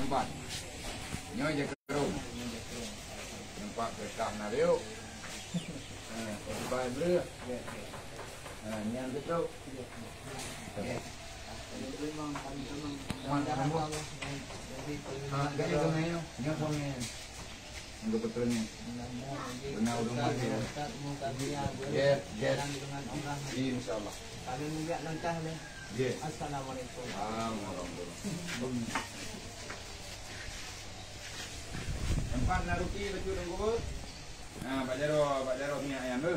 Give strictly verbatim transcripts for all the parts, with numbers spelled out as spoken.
Mat. Nyoe jakrong. Nampak berkah na riuk. Ha, khutbah breuh. Ha, nyan beutôi. Man, kamu. Ha, gaya sama nyoe. Nyoe sama nyoe. Nyoe beutôi nyoe. Beuna ureueng mati. Yes, yes. Insya Allah. Yes. Assalamualaikum. Waalaikumsalam. Empat na ruti bacut Teungku. Nah, bak jaroe, bak jaroe minyak ayam tu.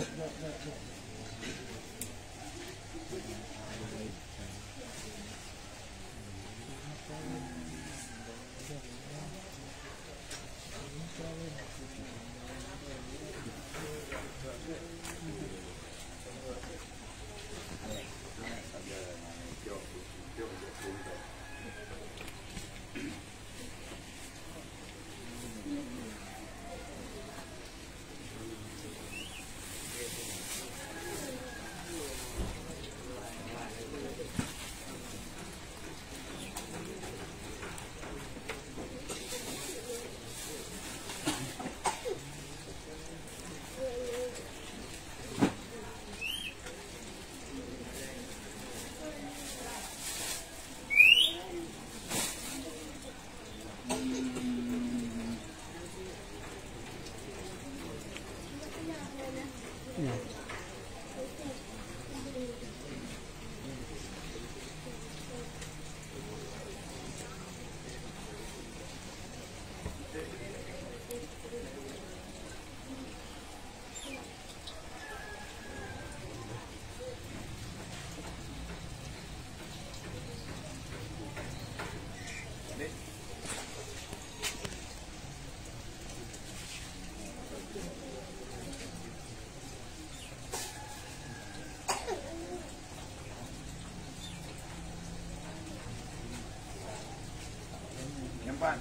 Nyang pat.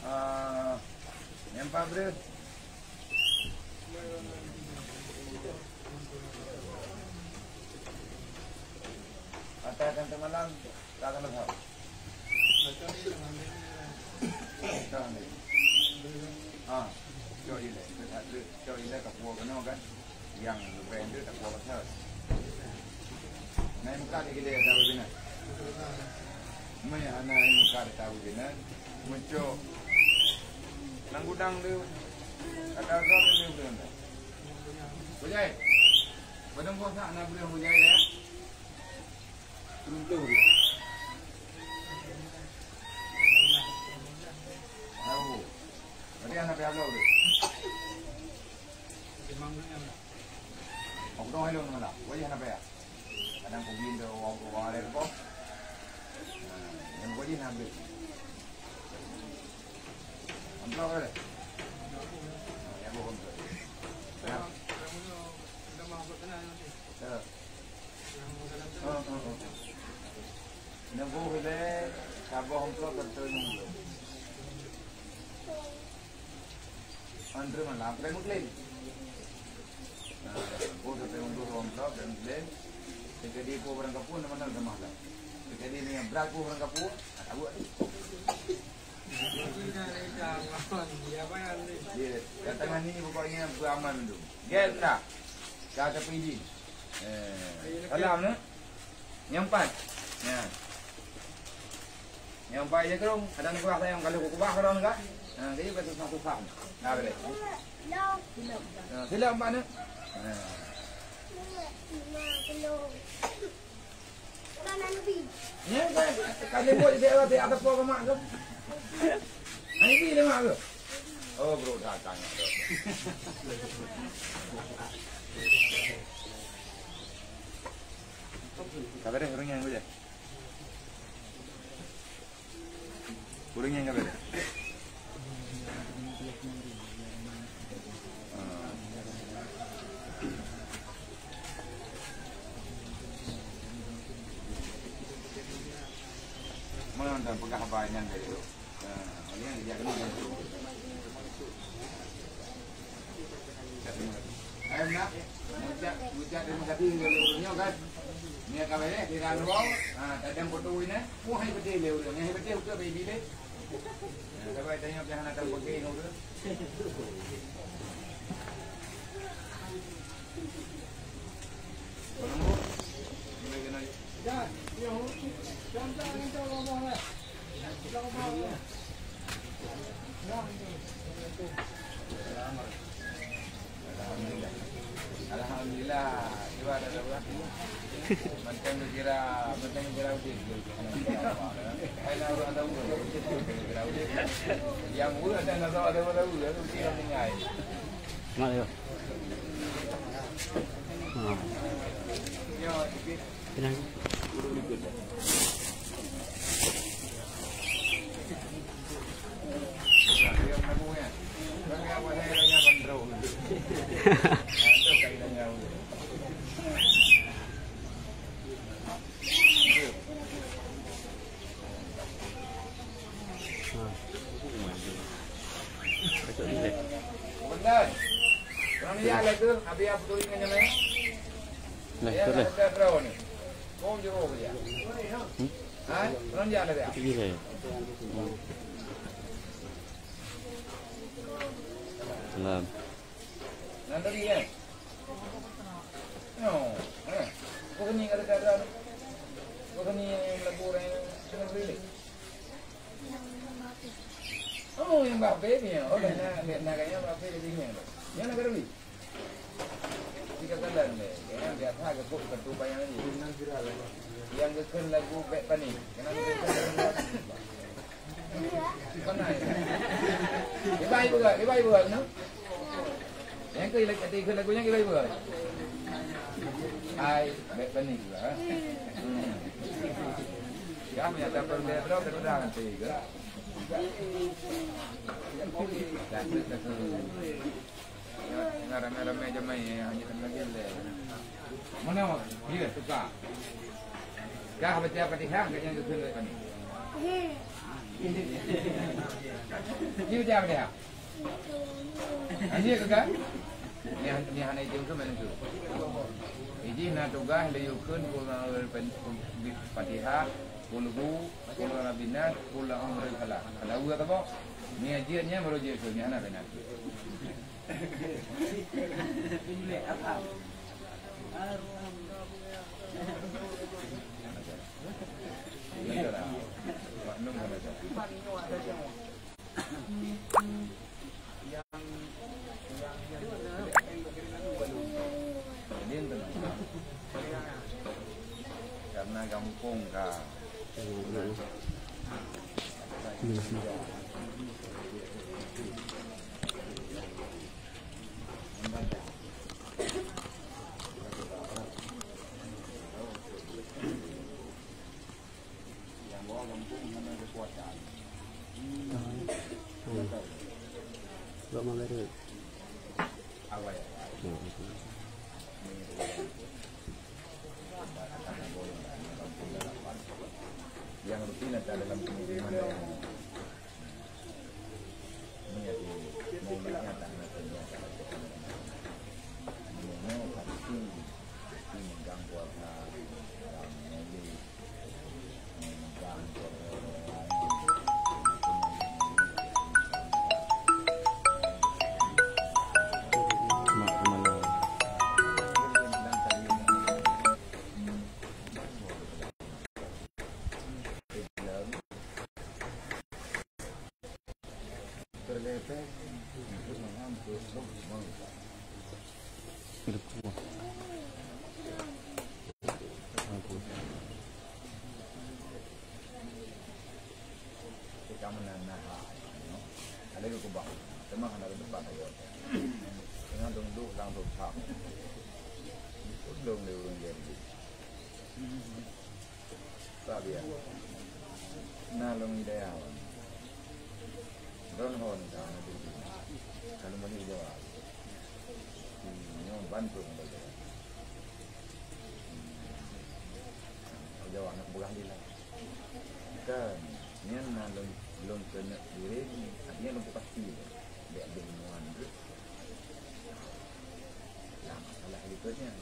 Ah, nyang pat, bro. Ata akan teumalam, tak akan leuhap. Ah, cok ilèe. Cok ilèe ka puwoe keunoe kan. Nyang leubeh deuek tapuwoe pasal. Nai muka di keudè tabu binan. Meuhana nai muka di tabu binan. Meucok. Nang gudang tu. Ada gam tu, tu, tu. Hujai. Padang puasa anak budak hujai ya. Runtuh dia. Tahu. Tadi anak payah bloe tu. Aku dong hello mana? Wajah anak payah. Kadang aku bin tu orang orang ada kau. Yang wajah nak beli. Amplop ada. Yang bukan tu. Ya. Ha, ha, ha. Neuboh ilèe saboh amplop beutôi nyoe. Antre malam, peureulèe meuklaim. Nah, boh beutôi nyoe amplop dan meuklaim. Teukeudi po barang kapue, nama nama lah. Teukeudi ni brat po barang kapue, tak tahu. Ya, datang ni pokoknya beramal dulu. Gel dah. Ka tapi izin. Eh, salam ni. Nyang pat. Ya. Nyang pat je kerong, ada nak kubah sayang kalau kubah kerong ka. Ha, jadi betul satu faham. Nah, boleh. Ha, sila empat ni. Ha. Ya, kan, kan dia buat dia dia ada apa mak tu? Ani bi lemak tu. Oh, bro, datang tu. Kabar deh, orang yang boleh. Ureueng nyang ka beda. Ah. Mana dah peugah haba nyan dari tu. Ah, orang yang dia kena. Ayam nak? Mujak, mujak terima kasih nyoe kan. Ni Ka beres, di dalam ruang, ha, tadong foto ini. Wah, hai beutôi lé ureueng. Hai beutôi, beutôi, baby lé. Ha, sabai tanyong pih hana tahu pakai ngon ureueng. Apa nombor? Mulai kena. Alhamdulillah. Alhamdulillah. Cuba ada, ada orang. Macam kira, macam kira udah. Ada orang tahu. Kira udah. Yang udah ada, ada orang tahu. Ada orang tinggal. Mak dia. Ha. Ya, sedikit. Tenang. Ha. Betul ni, Ustaz. Betul. Orang ni ya, lah tu, habis apa tu ingat nama? Nah, ya, betul lah. Ada berapa ni? Kau jauh dia. Hmm? Ha? Orang dia ada dia. Betul ni, Ustaz. Hmm. Salam. Nanti dia. No, eh. Kau ni ada cara. Kau ni yang lagu orang yang Oh, nyang bak P P ni. Oh, na, na, na, nyang bak P P ni. Nyang na keureubi. Tiga kali ni. Nyang biasa ke kok ketupai nyang ni. Nyang geukheun lagu Bad Bunny. Kenapa geukheun lagu Bad Bunny? Mana ya? Ibai buat, ibai buat, no? Nyang keu lagi, keu lagu nyang keu lagi. Hai, Bad Bunny juga, eh? Hmm. Ya, menyatakan dia terus terang nanti juga. Tengah ramai-ramai jemaah yang hanya lagi le. Mana? Dia suka. Kah baca Fatihah, kah nyang geukheun lé Bani? Dia baca Fatihah. Anjing ke kan? Ni, ni hana izin tu, mana tu? Izin na tugas, le yukun, pun, pun, Fatihah, pun hu, pun rabinas, pun la umrul falah. Kalau dua tu, ni aja nya baru je tu, ni hana benar. Karena gampông ka. Yang rutin ada dalam pemukiman. Kita menanah, ada ke kubah, teman ada tempat ayo. Dengan duduk langsung tak. Duduk di urung jadi. Sabia. Na lôn idaya wan. Droeneuh hon ka na di. Ka lôn meunan jaweueb. Hmm, nyoe ban peuet meunan jaweueb. Hmm. Jaweueb aneuk peugah lila. Kan, nyan na lôn, lôn keuneuk kirim, artinya lôn pasti lé. Bèk lôn muan jeuet. Nah, masalah itu nyan.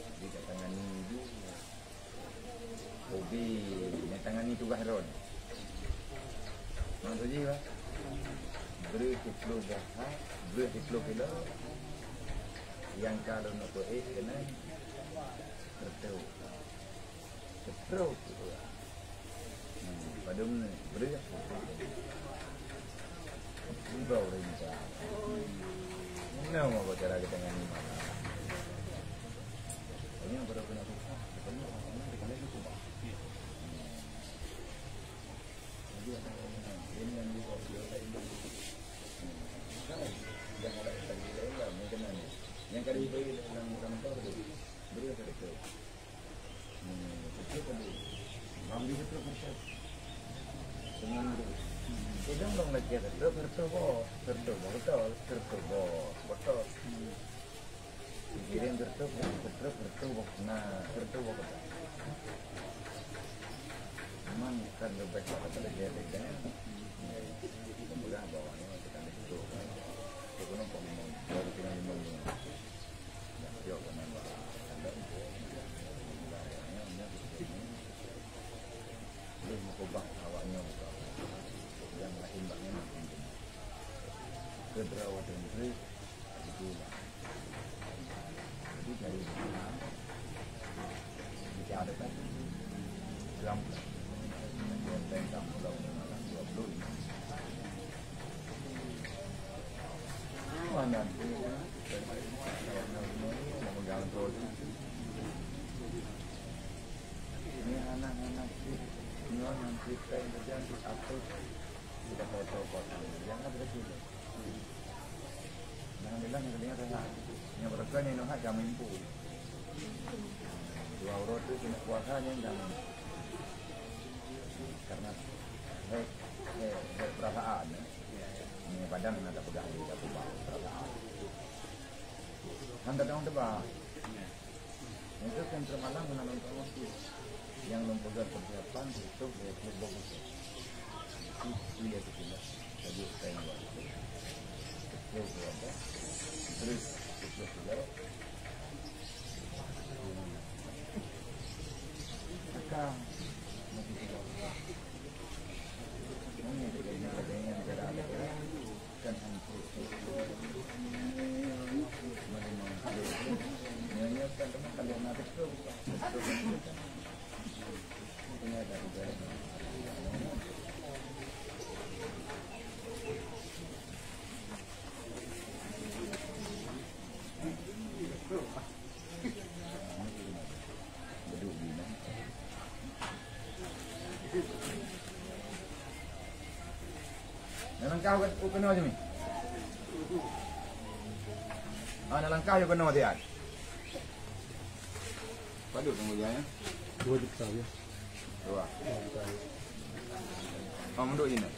Jadi, ka tangani dulu. Hobi nyang tangani tugaih droe. Maksud jih, bah, breueh siplôh boh ha, breueh siplôh kilo. Nyang ka lôn peuék keunan reutôh. Reutôh. Hmm, padum ni, breueh. Enggak orang ni. Mana mau cara kita nyanyi mana? Ini yang baru kena buka. Ini, ini kita lihat itu, Pak. Jadi, apa yang ini yang dibuat dia lain dulu. Kan, jangan ada yang lagi lain lah, mungkin ada. Yang kali beri dalam, dalam tu, beri satu. Hmm, betul tadi. Bang di betul, betul. Dengan tu. Kita belum lagi ada betul, betul, bos. Betul, betul, betul, bos. Betul. Pikiran betul, betul, betul, bos. Nah, betul, bos. Memang kan lebih pada kerja kita. Kemudian bawahnya kita betul. Kita kena pemimpinan, baru kita memang. Lheueh meukeubah awaknyoe nyang laén bak nyan. Keudroe watèe nyan, jadi dari sana, di ada kan, dalam, dalam dua puluh lima. Mana? Ini anak-anak sih, nyoe nang cerita yang terjadi, atau kita foto-foto, jangan begitu. Jangan bilang yang tadinya saya nak. Yang berapa ni, nyoe hak kami empu. Dua orang tu kena kuasa yang kami. Karena hek, hek, hek perasaan, ya. Ini badan nak pegang di satu bau perasaan. Hanta tahu tebak. Itu kan termalang dengan untuk waktu yang mempegang persiapan untuk dia bagus. Itu dia kecil. Jadi saya buat itu. Betul, betul, ada. Terus, betul, betul. Maka, masih tidak. Ini dia, dia, dia, dia, dia, dia, dia. Na langkah u keunoe jih, Mi. Ah, na langkah u keunoe tian. Padub tunggu jih, ya? Dua juta, ya. Dua. Dua juta, ya. Oh, menduk jih, nah.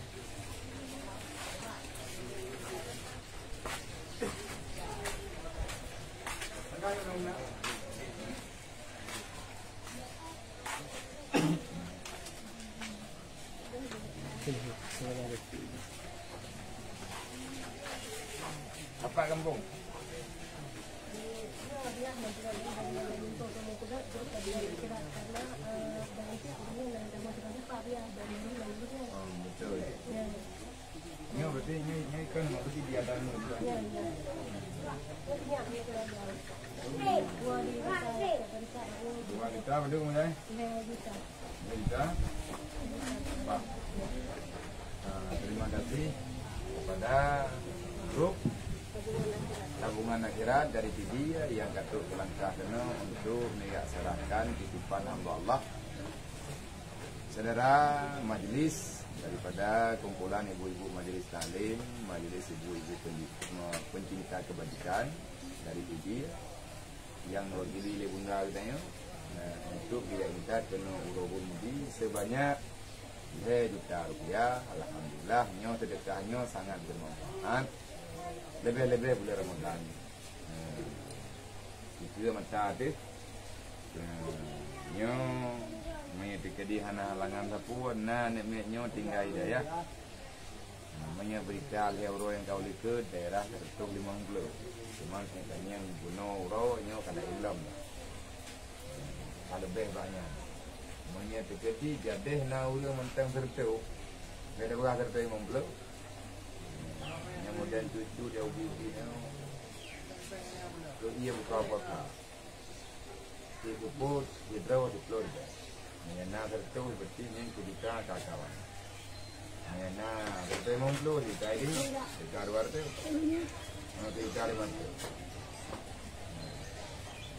Apa kampung? Oh, betul. Nyoe berarti nyoe, nyoe kan berarti di atas nyoe. Dua liter, berarti kemudian? Dua liter. Bah. Ah, terima kasih kepada grup Tabungan Akhirat dari Pidie nyang ka trok keu langkah keunoe untuk meunyeuk serahkan titipan hamba Allah. Saudara, majlis daripada kumpulan ibu-ibu majlis taklim, majlis ibu-ibu penci-, me-, pencinta kebajikan dari Pidie nyang mewakili lé bunda geutanyoe, eh, untuk diintat keunoe uroe buleuen Mudi sebanyak lhèe juta rupiah. Alhamdulillah, nyoe seudeukah nyoe sangat bermanfaat. Leubeh-leubeh buleuen Ramadhan. Eh, Dikeue mata teuh. Nyoe, meunyoe teukeudi hana halangan sapeue, na aneuk miet nyoe tinggai di dayah. Meunyoe beurita lhèe uroe nyang ka u likot, daerah seratus lima puluh. Cuman seuneuk tanyong bunoe uroe nyoe ka laén lom. Ka leubeh bak nyan. Meunyoe teukeudi gadeh na ureuëng mantong seureutôh, gadeh beurah seureutôh limong ploh. Nyang mudan cucu dia ubi-ubi nyoe, keu ie buka puasa. Ie seupôt, ie droe siplôh ribèe. Meunyoe na seureutôh, berarti nyan keu juta ka kawan. Meunyoe na seureutôh limong ploh, juta ini, juta dua ratus. Meunyoe juta lima ratus.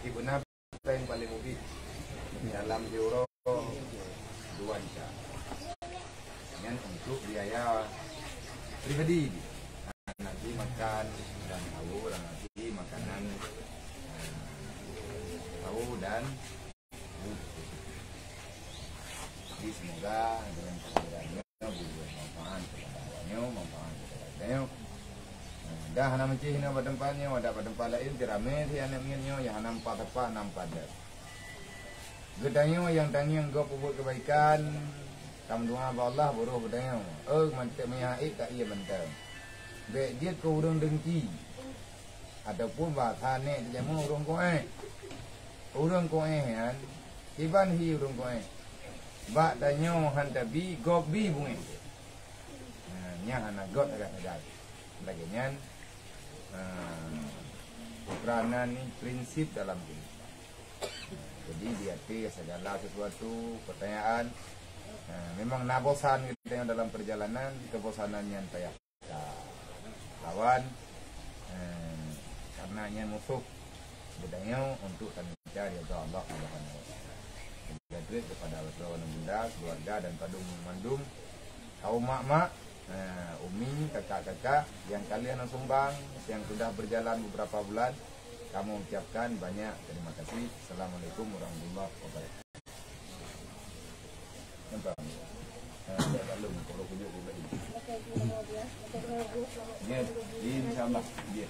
Ie beuna Yang paling mubi dalam euro dua juta. Nyan untuk biaya pribadi. Nanti makan dan tahu, nanti makanan, eh, tahu dan Jadi semoga dengan kehadirannya berbuah manfaat kepada awaknya, manfaat kepada kita. Nah, dah hana meucih na bak tempat nyoe, ada bak tempat lain, ramé si aneuk miet nyoe, nyang hana empat tepat, hana empat deh. Geutanyoe nyang tangieng gob peubuet kebaikan, tameudoa bak Allah, baroe geutanyoe. Oh, mantap meuhai tak iya mantap. Bèk jeuet keu ureuëng dengki. Ataupun bahasa nek teujameun ureuëng koéh. Ureuëng koéh nyan, kiban hi ureuëng koéh. Bak tanyoe han tabi, gob bi beungéh. Nah, nyan hana göt agak-agak. Lagèe nyan, ah, peranan ni prinsip dalam kehidupan. Jadi, di atas segala sesuatu pertanyaan, ah, memang na bosan kita dalam perjalanan, kebosanan nyan payah lawan, eh, karena nyan musuh geutanyoe untuk taneuja ridha Allah Subhanahu wa Taala. Jadi, kepada orang bunda, keluarga dan padum mandum kaum mak-mak, eh, umi, kakak-kakak yang kalian sumbang, yang sudah berjalan beberapa bulan, kami ucapkan banyak terima kasih. Assalamualaikum warahmatullahi wabarakatuh. Nampak? Ha, dah lalu, kalau kujak ke belakang. Ya, insya Allah. Ya.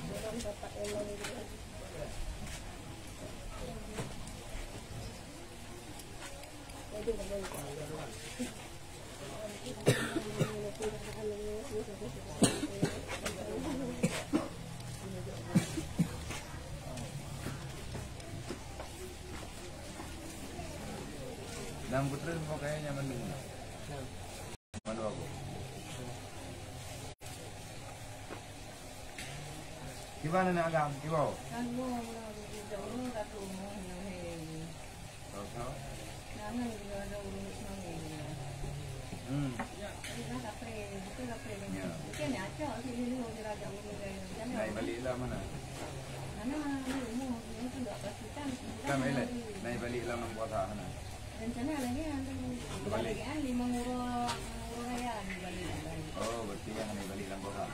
Lam putri mau kayaknya mendung. Mana aku? Kiban aneuk agam, kiban? Kan gua, gua, gua, gua, gua, gua, gua, gua, gua, gua. Tahu, tahu. Nah, kan gua ada urus mami. Hmm. Jadi kan kafe, betul kafe ni. Ya. Mungkin ni acok sini dulu, dia agak urus dari sana. Naik balik lah mana? Mana, mana, mana, umur, dia tu tak pastikan. Kan, Mailet? Naik balik lah enam puasa sana. Rencana lagi kan, balik kan lima ngurau, ngurau raya di balik. Oh, berarti yang naik balik enam puasa.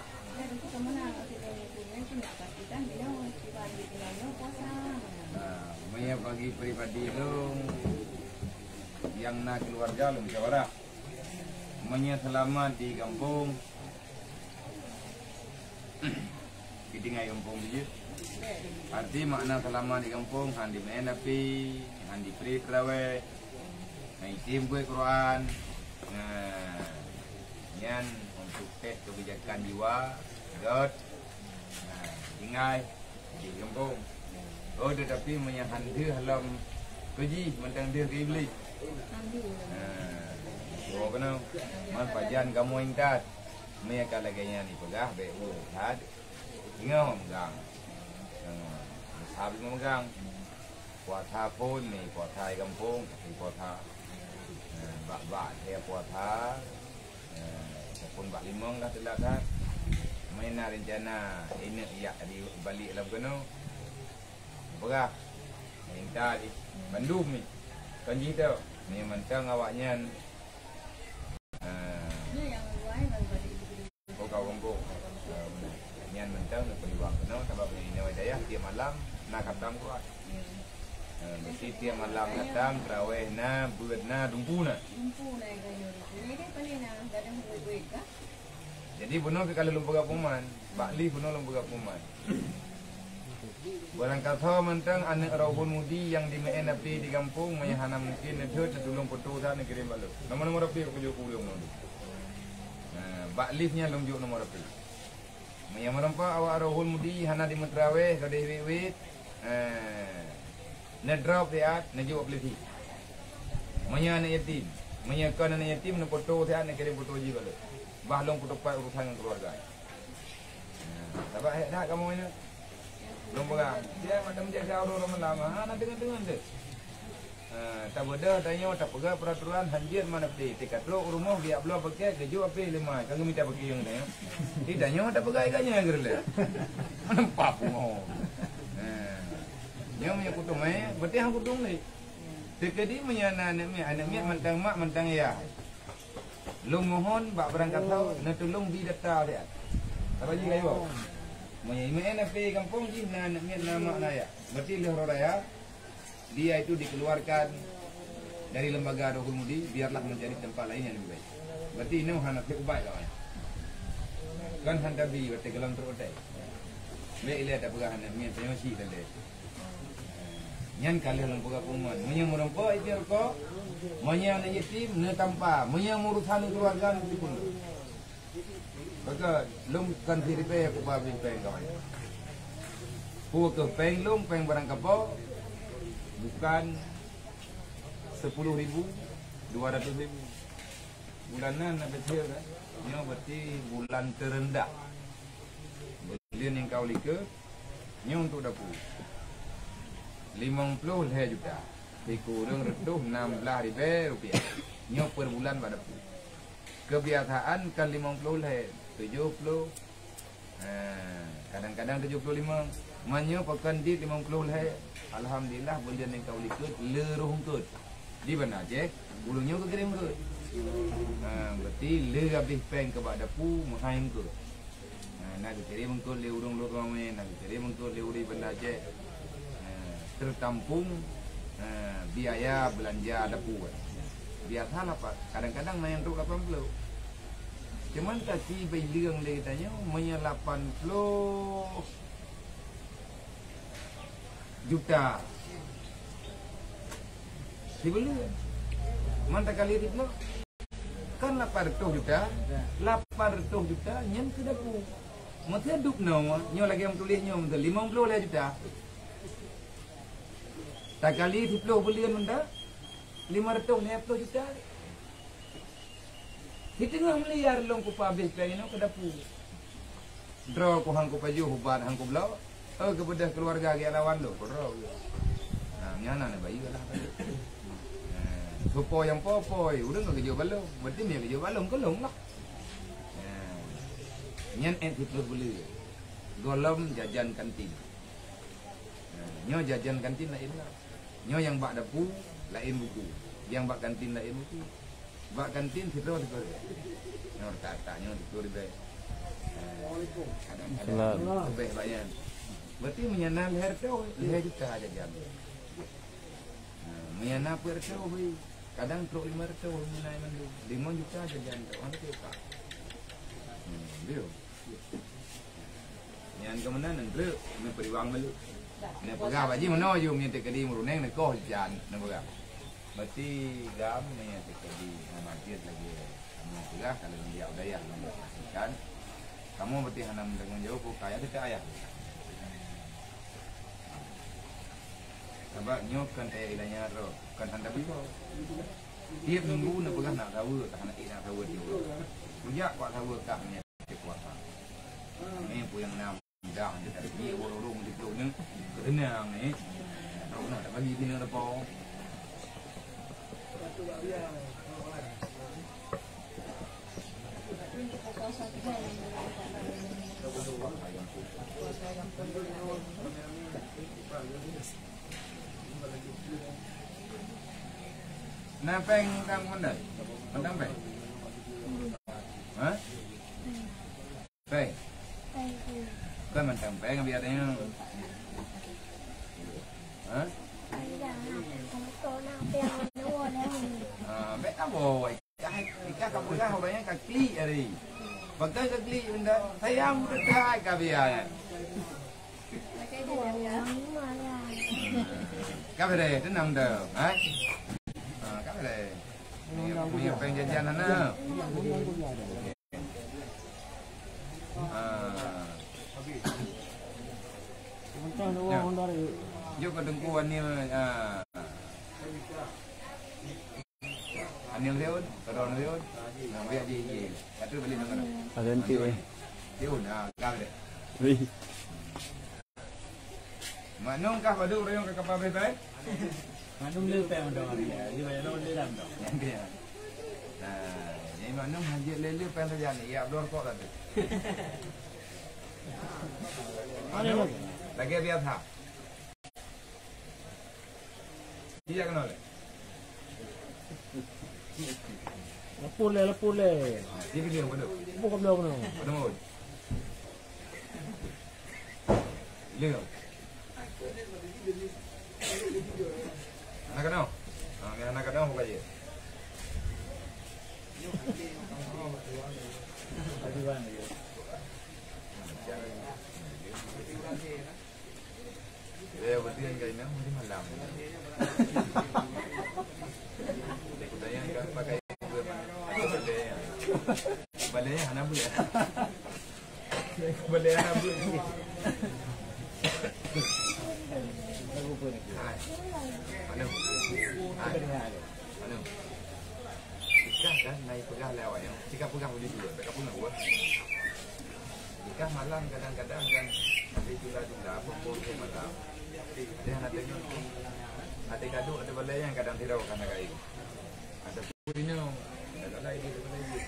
Nah, meunyoe bagi pribadi lôn nyang na keuluwarga lôn musyawarah. Meunyoe seulamat di gampông, ditinggai gampông tu jeuet. Arti makna seulamat di gampông, han dimeu'en api, han dipriek traweh, han item buet Quran. Nah, nyan untuk tes kebijakan jiwa, göt. Nah, tinggai di gampông. Oh, tetapi meunyoe han deuh lom keu jih, mantong deuh keu Iblih. Nah, oh, keunoe. Man pajan kamoe intat. Meunyoe ka lagèe nyan ipeugah, bèk ulèe that. Ingat meugang. Nah, sabé meugang. Puasa phôn, ni puasa di gampông, tapi puasa, eh, bak-bak dia puasa, eh, ataupun bak limong lah teulat that. Meunyoe na rencana inong jak di balik lam keunoe, peugah, minta di bandum ni. Kon jih tu, ni mantong awaknyan, eh, Oh, ka gampông. Eh, nyan mantong neupeuliwang keunoe, sabab nyan inong dayah tiep malam na khatam Quran. Eh, meusti tiep malam khatam, traweh na, beuet na, dumpu na. Jadi, bunoe keu ka lôn peugah peuman, bak lih bunoe lôn peugah peuman. Barangkasoe mantong aneuk Rohul Mudi nyang dimeu'en api di gampông, meunyoe hana mungken, neudhôt, neutulông foto that, neukirém bak lôn. Nomor-nomor api kujok ureueng nyoe. Nah, bak live nyan lôn jok nomor api. Meunyoe meurumpok awak Rohul Mudi hana jimeutraweh, gadeh wit-wit, eh, neudrop siat, neujok bak live. Meunyoe aneuk yatim, meunyoe kon aneuk yatim, neupoto siat, neukirém poto jih bak lôn. Bah lôn peutupat urusan ngon keuluwarga. Nah, sabab hék that kamoe nyoe. Lôn peugah, dia mak teumeucak sahur uroe malam, hana deungon-deungon teuh. Ha, tabeudôh tanyoe tapeugah peuraturan hanjeuet mana peuti. Teuka trok u rumoh geujak bloe pakèt, geujok apé lé ma, ka geumita pakèt nyang tanyoe. Di tanyoe tapeugah iga nyan geureulee. Mana pap pungo. Ha. Nyoe meunyoe kuteumé, berarti han kudong lé. Teukeudi meunyoe na aneuk miet, aneuk miet mantong mak mantong yah. Lôn mohon bak barangkasoe neutulông bi data siat. Saban jih kayoe. Meunyoe imeuen apé gampông jih na aneuk miet na mak na yah. Berarti lheueh uroe raya, dia itu dikeluarkan dari lembaga Ruhul Mudi, biarlah mencari tempat lain yang lebih baik. Berarti inoe hana pih ubat kawan. Kan hana bi, berarti golom trok utai. Baik ilée tapeugah aneuk miet tanyoe cit tadi. Nyan ka lheueh lôn peugah pengumuman. Meunyoe meureumpok ié rukok, meunyoe aneuk yatim, neutampa. Meunyoe meurusan keuluwarga, neutipun lôn. Maka lôn kon siribèe kuba bri péng kawan. Peue keuh péng lôn, péng barang kapo, bukan sepuluh ribu, dua ratus ribu. Bulan nan na beutôi kan? Nyoe berarti bulan terendah. Buleuen nyang ka u likôt, nyoe untuk dapu. Limong ploh lhèe juta. Sikureueng reutôh nam blaih ribèe rupiah. Nyoe per bulan bak dapu. Kebiasaan kan limong ploh lhèe, tujoh ploh, eh, kadang-kadang tujoh ploh limong. Meunyoe pakon dit limong ploh lhèe, alhamdulillah, buleuen nyang ka u likôt, le roh eungkôt. Di Banda Aceh, ureueng nyoe geukirém eungkôt. Ha, berarti le abéh péng keu bak dapu, meuhai eungkôt. Ha, na geukirém eungkôt lé ureueng Lhokseumawe, na geukirém eungkôt lé ureueng Banda Aceh. Ha, teutampung, ha, biaya beulanja dapu. Biasalah, Pak, kadang-kadang na nyang trok lapan ploh. Cuman ka si beuileueng lé geutanyoe, meunyoe lapan ploh juta sibuleuen. Man takali sibuleuen. Kan lapan reutôh juta, lapan reutôh juta nyan keu dapu. Meuseu dub noe, nyoe lagèe meutuléh nyoe, meuseu limong ploh lhèe juta. Takali siplôh buleuen mantong, limong reutôh lhèe ploh juta. Siteungoh miliar lôn kupeuabéh péng inoe keu dapu. Droe ku han kupajoh ubat han kubloe, eh, geubeudôh keuluwarga geulawan lôn, keudroe. Nah, nyan na neubayeue lah. Nah, soe po nyang po-po, ureueng ka geujok bak lôn, berarti meunyo geujok bak lôn, keu lôn lah. Nah, nyan ék siplôh buleuen. Gohlom jajan kantin. Nah, nyoe jajan kantin laén lah. Nyoe nyang bak dapu laén buku. Nyang bak kantin laén buku. Bak kantin sidroe siplôh ribèe. Nyoe tak-tak nyoe siplôh ribèe. Kadang-kadang leubeh banyak. Berarti meunyo na lhèe reutôh, lhèe juta jajan. Nah, meunyo na peuet reutôh, kadang trok limong reutôh meunyo na mandum. Limong juta jajan trok, mana tu, Pak? Hmm, dia. Nyan keuh meunan neutreuk, neupeuriwang balu. Neupeugah bak jih meunoe jeuem nyan teuk keudi meuruneng neukoh jan neupeugah. Berarti gam nyan teuk keudi meumajet lagèe kamoe peugah kalau lôn jak u dayah lôn pastikan. Kamoe berarti hana meutanggung jaweueb peue kaya teuka ayah. Sabab nyoe kon kaya ilanya droe, kon hana beuo. Tiep minggu neupeugah nak saweue, ka hana ék nak saweue tiep. Kujak kuat saweue kah nyan. Keukuasaan. Ni puyang nam dang kita ni urung-urung di peluk ni. Ketenang ni. Rona tak bagi bina depa. Na péng tang mandai? Mantong péng? Ha? Péng? Kan mantong péng biar tanya. Ha? Ah, bèk taboi. Ka, ka, ka peugah ureueng nyan ka klik hari. Pakon ka klik benda? Sayang mudah that ka biar. Ka bèrèh, teunang dah. Ha? Ha, ka bèrèh. Ni, ni péng jajan hana. Ha. Ya. Jok ke Teungku Anil, ha. Nang Leon, Leon. Nah, biar dia, dia. Kata balik nama. Ada nanti, eh. Leon, ah, kau deh. Wih. Maknum kah badu ureueng nyang ka kapal bebas? Maknum le pèng dong, ya. Ini banyak dong, le dong. Ya. Nah, jadi maknum hajat le, le pèng saja ni. Ya, belum kok tadi. Maknum, lagi biasa. Iya, kenal. Leupah lé, leupah lé. Ah, dia kena apa tu? Leupah ke belakang tu. Apa nama? Dia. Anak kena? Ah, ni anak kena apa je? Ya, berarti yang kainnya mungkin malam. Dia kutanya kan pakai dua mana? Balai ya? Balai ya, anak buah. Balai ya, anak buah. Hai. Halo. Hai. Halo. Cika kan, naik pegang lewat ya. Cika pegang boleh juga. Tak apa nak buat. Nikah malam kadang-kadang kan ada tunda-tunda, apa pun ke malam. Ada yang ada, ada gaduh, ada balai yang kadang tidak akan ada kain. Ada pun ini, ada lain dia, ada lain dia.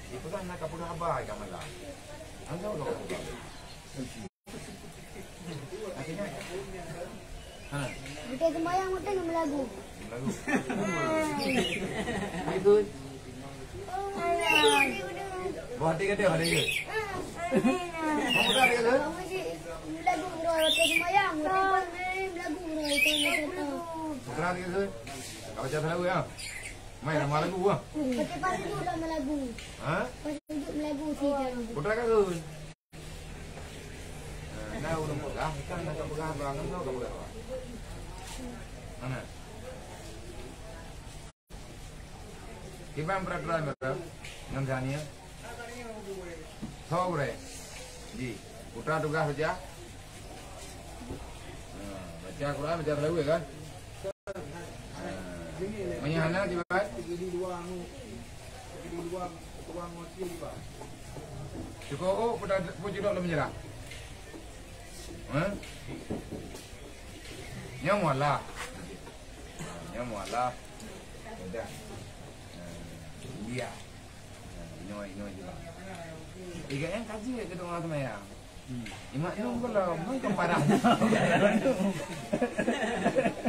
Dia pegang nak apa khabar ikan malam. Angkau kau khabar. Akhirnya, ha. Bukan sembahyang, bukan meulagu. Meulagu. Hai. Itu. Buah hati kata, hati kata. Kamu tak ada kata? Kamu sih meulagu, bro. Bukan sembahyang, bukan meulagu, bro. Itu yang kata. Putra hati kata. Kau baca salah ya? Mai nama lagu ah. Pasti pasti tu lah meulagu. Ha? Pasti tu meulagu sih dia. Putra kata. Nah, ureueng peugah, ikan nak peugah abang, kan ka peugah abang. Mana? Kiban peraturan ngon Zania? Sobre. Ji, putra tugaih baca. Nah, baca Quran, baca salawat kan? Nah. Meunyo hana kiban? Cukup, oh, putra, putra lom meunyeurah. Ha? Nyoe mualah. Nyoe mualah. Udah. Nah, iya. Nah, inoe, inoe je lah. Tiga yang kaji ke doa semayang. Hmm. Imak nung kalau mungkin parah.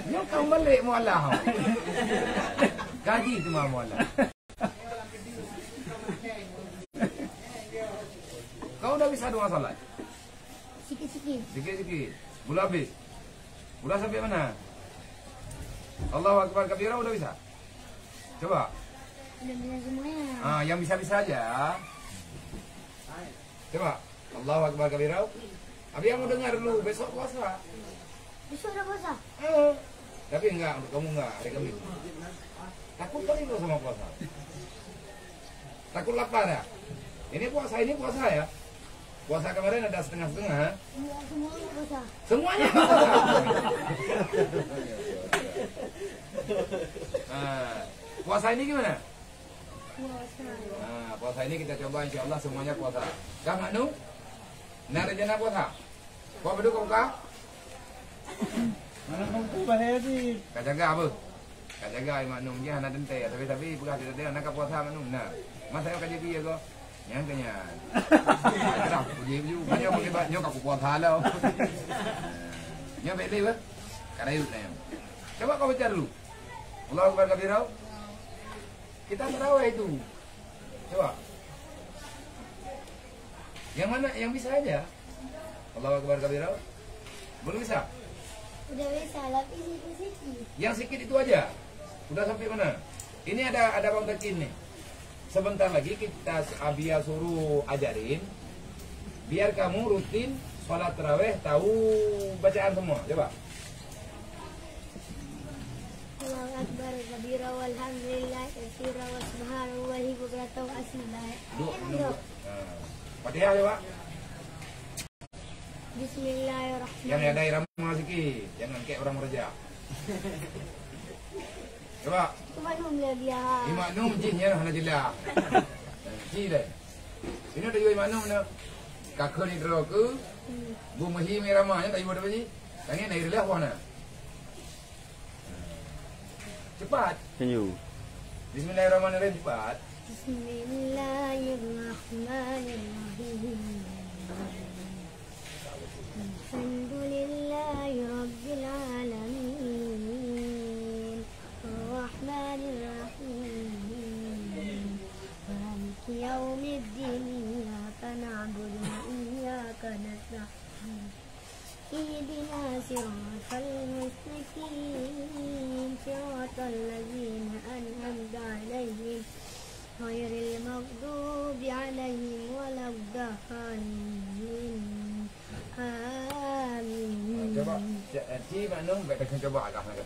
Nyoe kan balik mualah. Kaji tu mah mualah. Kau udah bisa doa salat? Sikit-sikit. Sikit-sikit. Belum habis. Udah sampai mana? Allahu Akbar kabira udah bisa? Coba. Udah bisa semuanya. Ah, yang bisa-bisa aja. Coba. Allahu Akbar kabira. Abi yang mau dengar dulu, besok puasa. Besok udah puasa? Eh, tapi enggak, untuk kamu enggak, hari Kamis. Takut kali kau sama puasa. Takut lapar ya? Ini puasa, ini puasa ya? Puasa kemarin ada setengah-setengah, ha? Enggak, semuanya puasa. Semuanya puasa. Nah, puasa ini gimana? Puasa. Nah, puasa ini kita coba, insya Allah semuanya puasa. Kang Anu, na rencana puasa? Kau betul kau buka? Mana kau tu bahaya sih? Kau jaga apa? Kau jaga Imak Nung je, hana teuntèe. Tapi-tapi peugah teuntèe, hana ka puasa Mak Nung. Nah, masa nyoe ka jadi ya kau? Nyan ke nyan. Dah, puji baju. Banyak pakai bak nyoe ka puasa lah. Nyoe bèk lé bah. Ka rayeuk na nyoe. Coba kau baca dulu. Allahu Akbar kabira. Kita tarawih itu. Coba. Yang mana yang bisa aja? Allahu Akbar kabira. Belum bisa? Udah bisa, tapi sikit-sikit. Yang sikit itu aja. Udah sampai mana? Ini ada ada Bang Takin nih. Sebentar lagi kita Abia suruh ajarin. Biar kamu rutin sholat tarawih tahu bacaan semua. Coba. Allahu Akbar kabira walhamdulillah katsira wa subhanallahi bukratan wa asila. Duduk, duduk. Ha. Fatihah coba. Bismillahirrahmanirrahim. Yang ada irama sikit, jangan kayak orang meraja. Cuba. Imaknum le biar. Imaknum jih nyan hana jelas. Ji deh. Ini dah imaknum na. Kakon idro ke. Bu mehi merama nya tak ibu dapat ji. Tangi na irlah wah na. Cepat. Senyum. Bismillahirrahmanirrahim, cepat. Bismillahirrahmanirrahim. Alhamdulillahirabbil alamin. Arrahmanirrahim. Maliki yaumiddin. Iyyaka na'budu wa iyyaka nasta'in. اهدنا الصراط المستقيم، صراط الذين أنعمت عليهم، غير المغضوب عليهم ولا الضالين. آمين. Cuba, ci, eh, ci maknum, bèk takheun cuba agak sangat.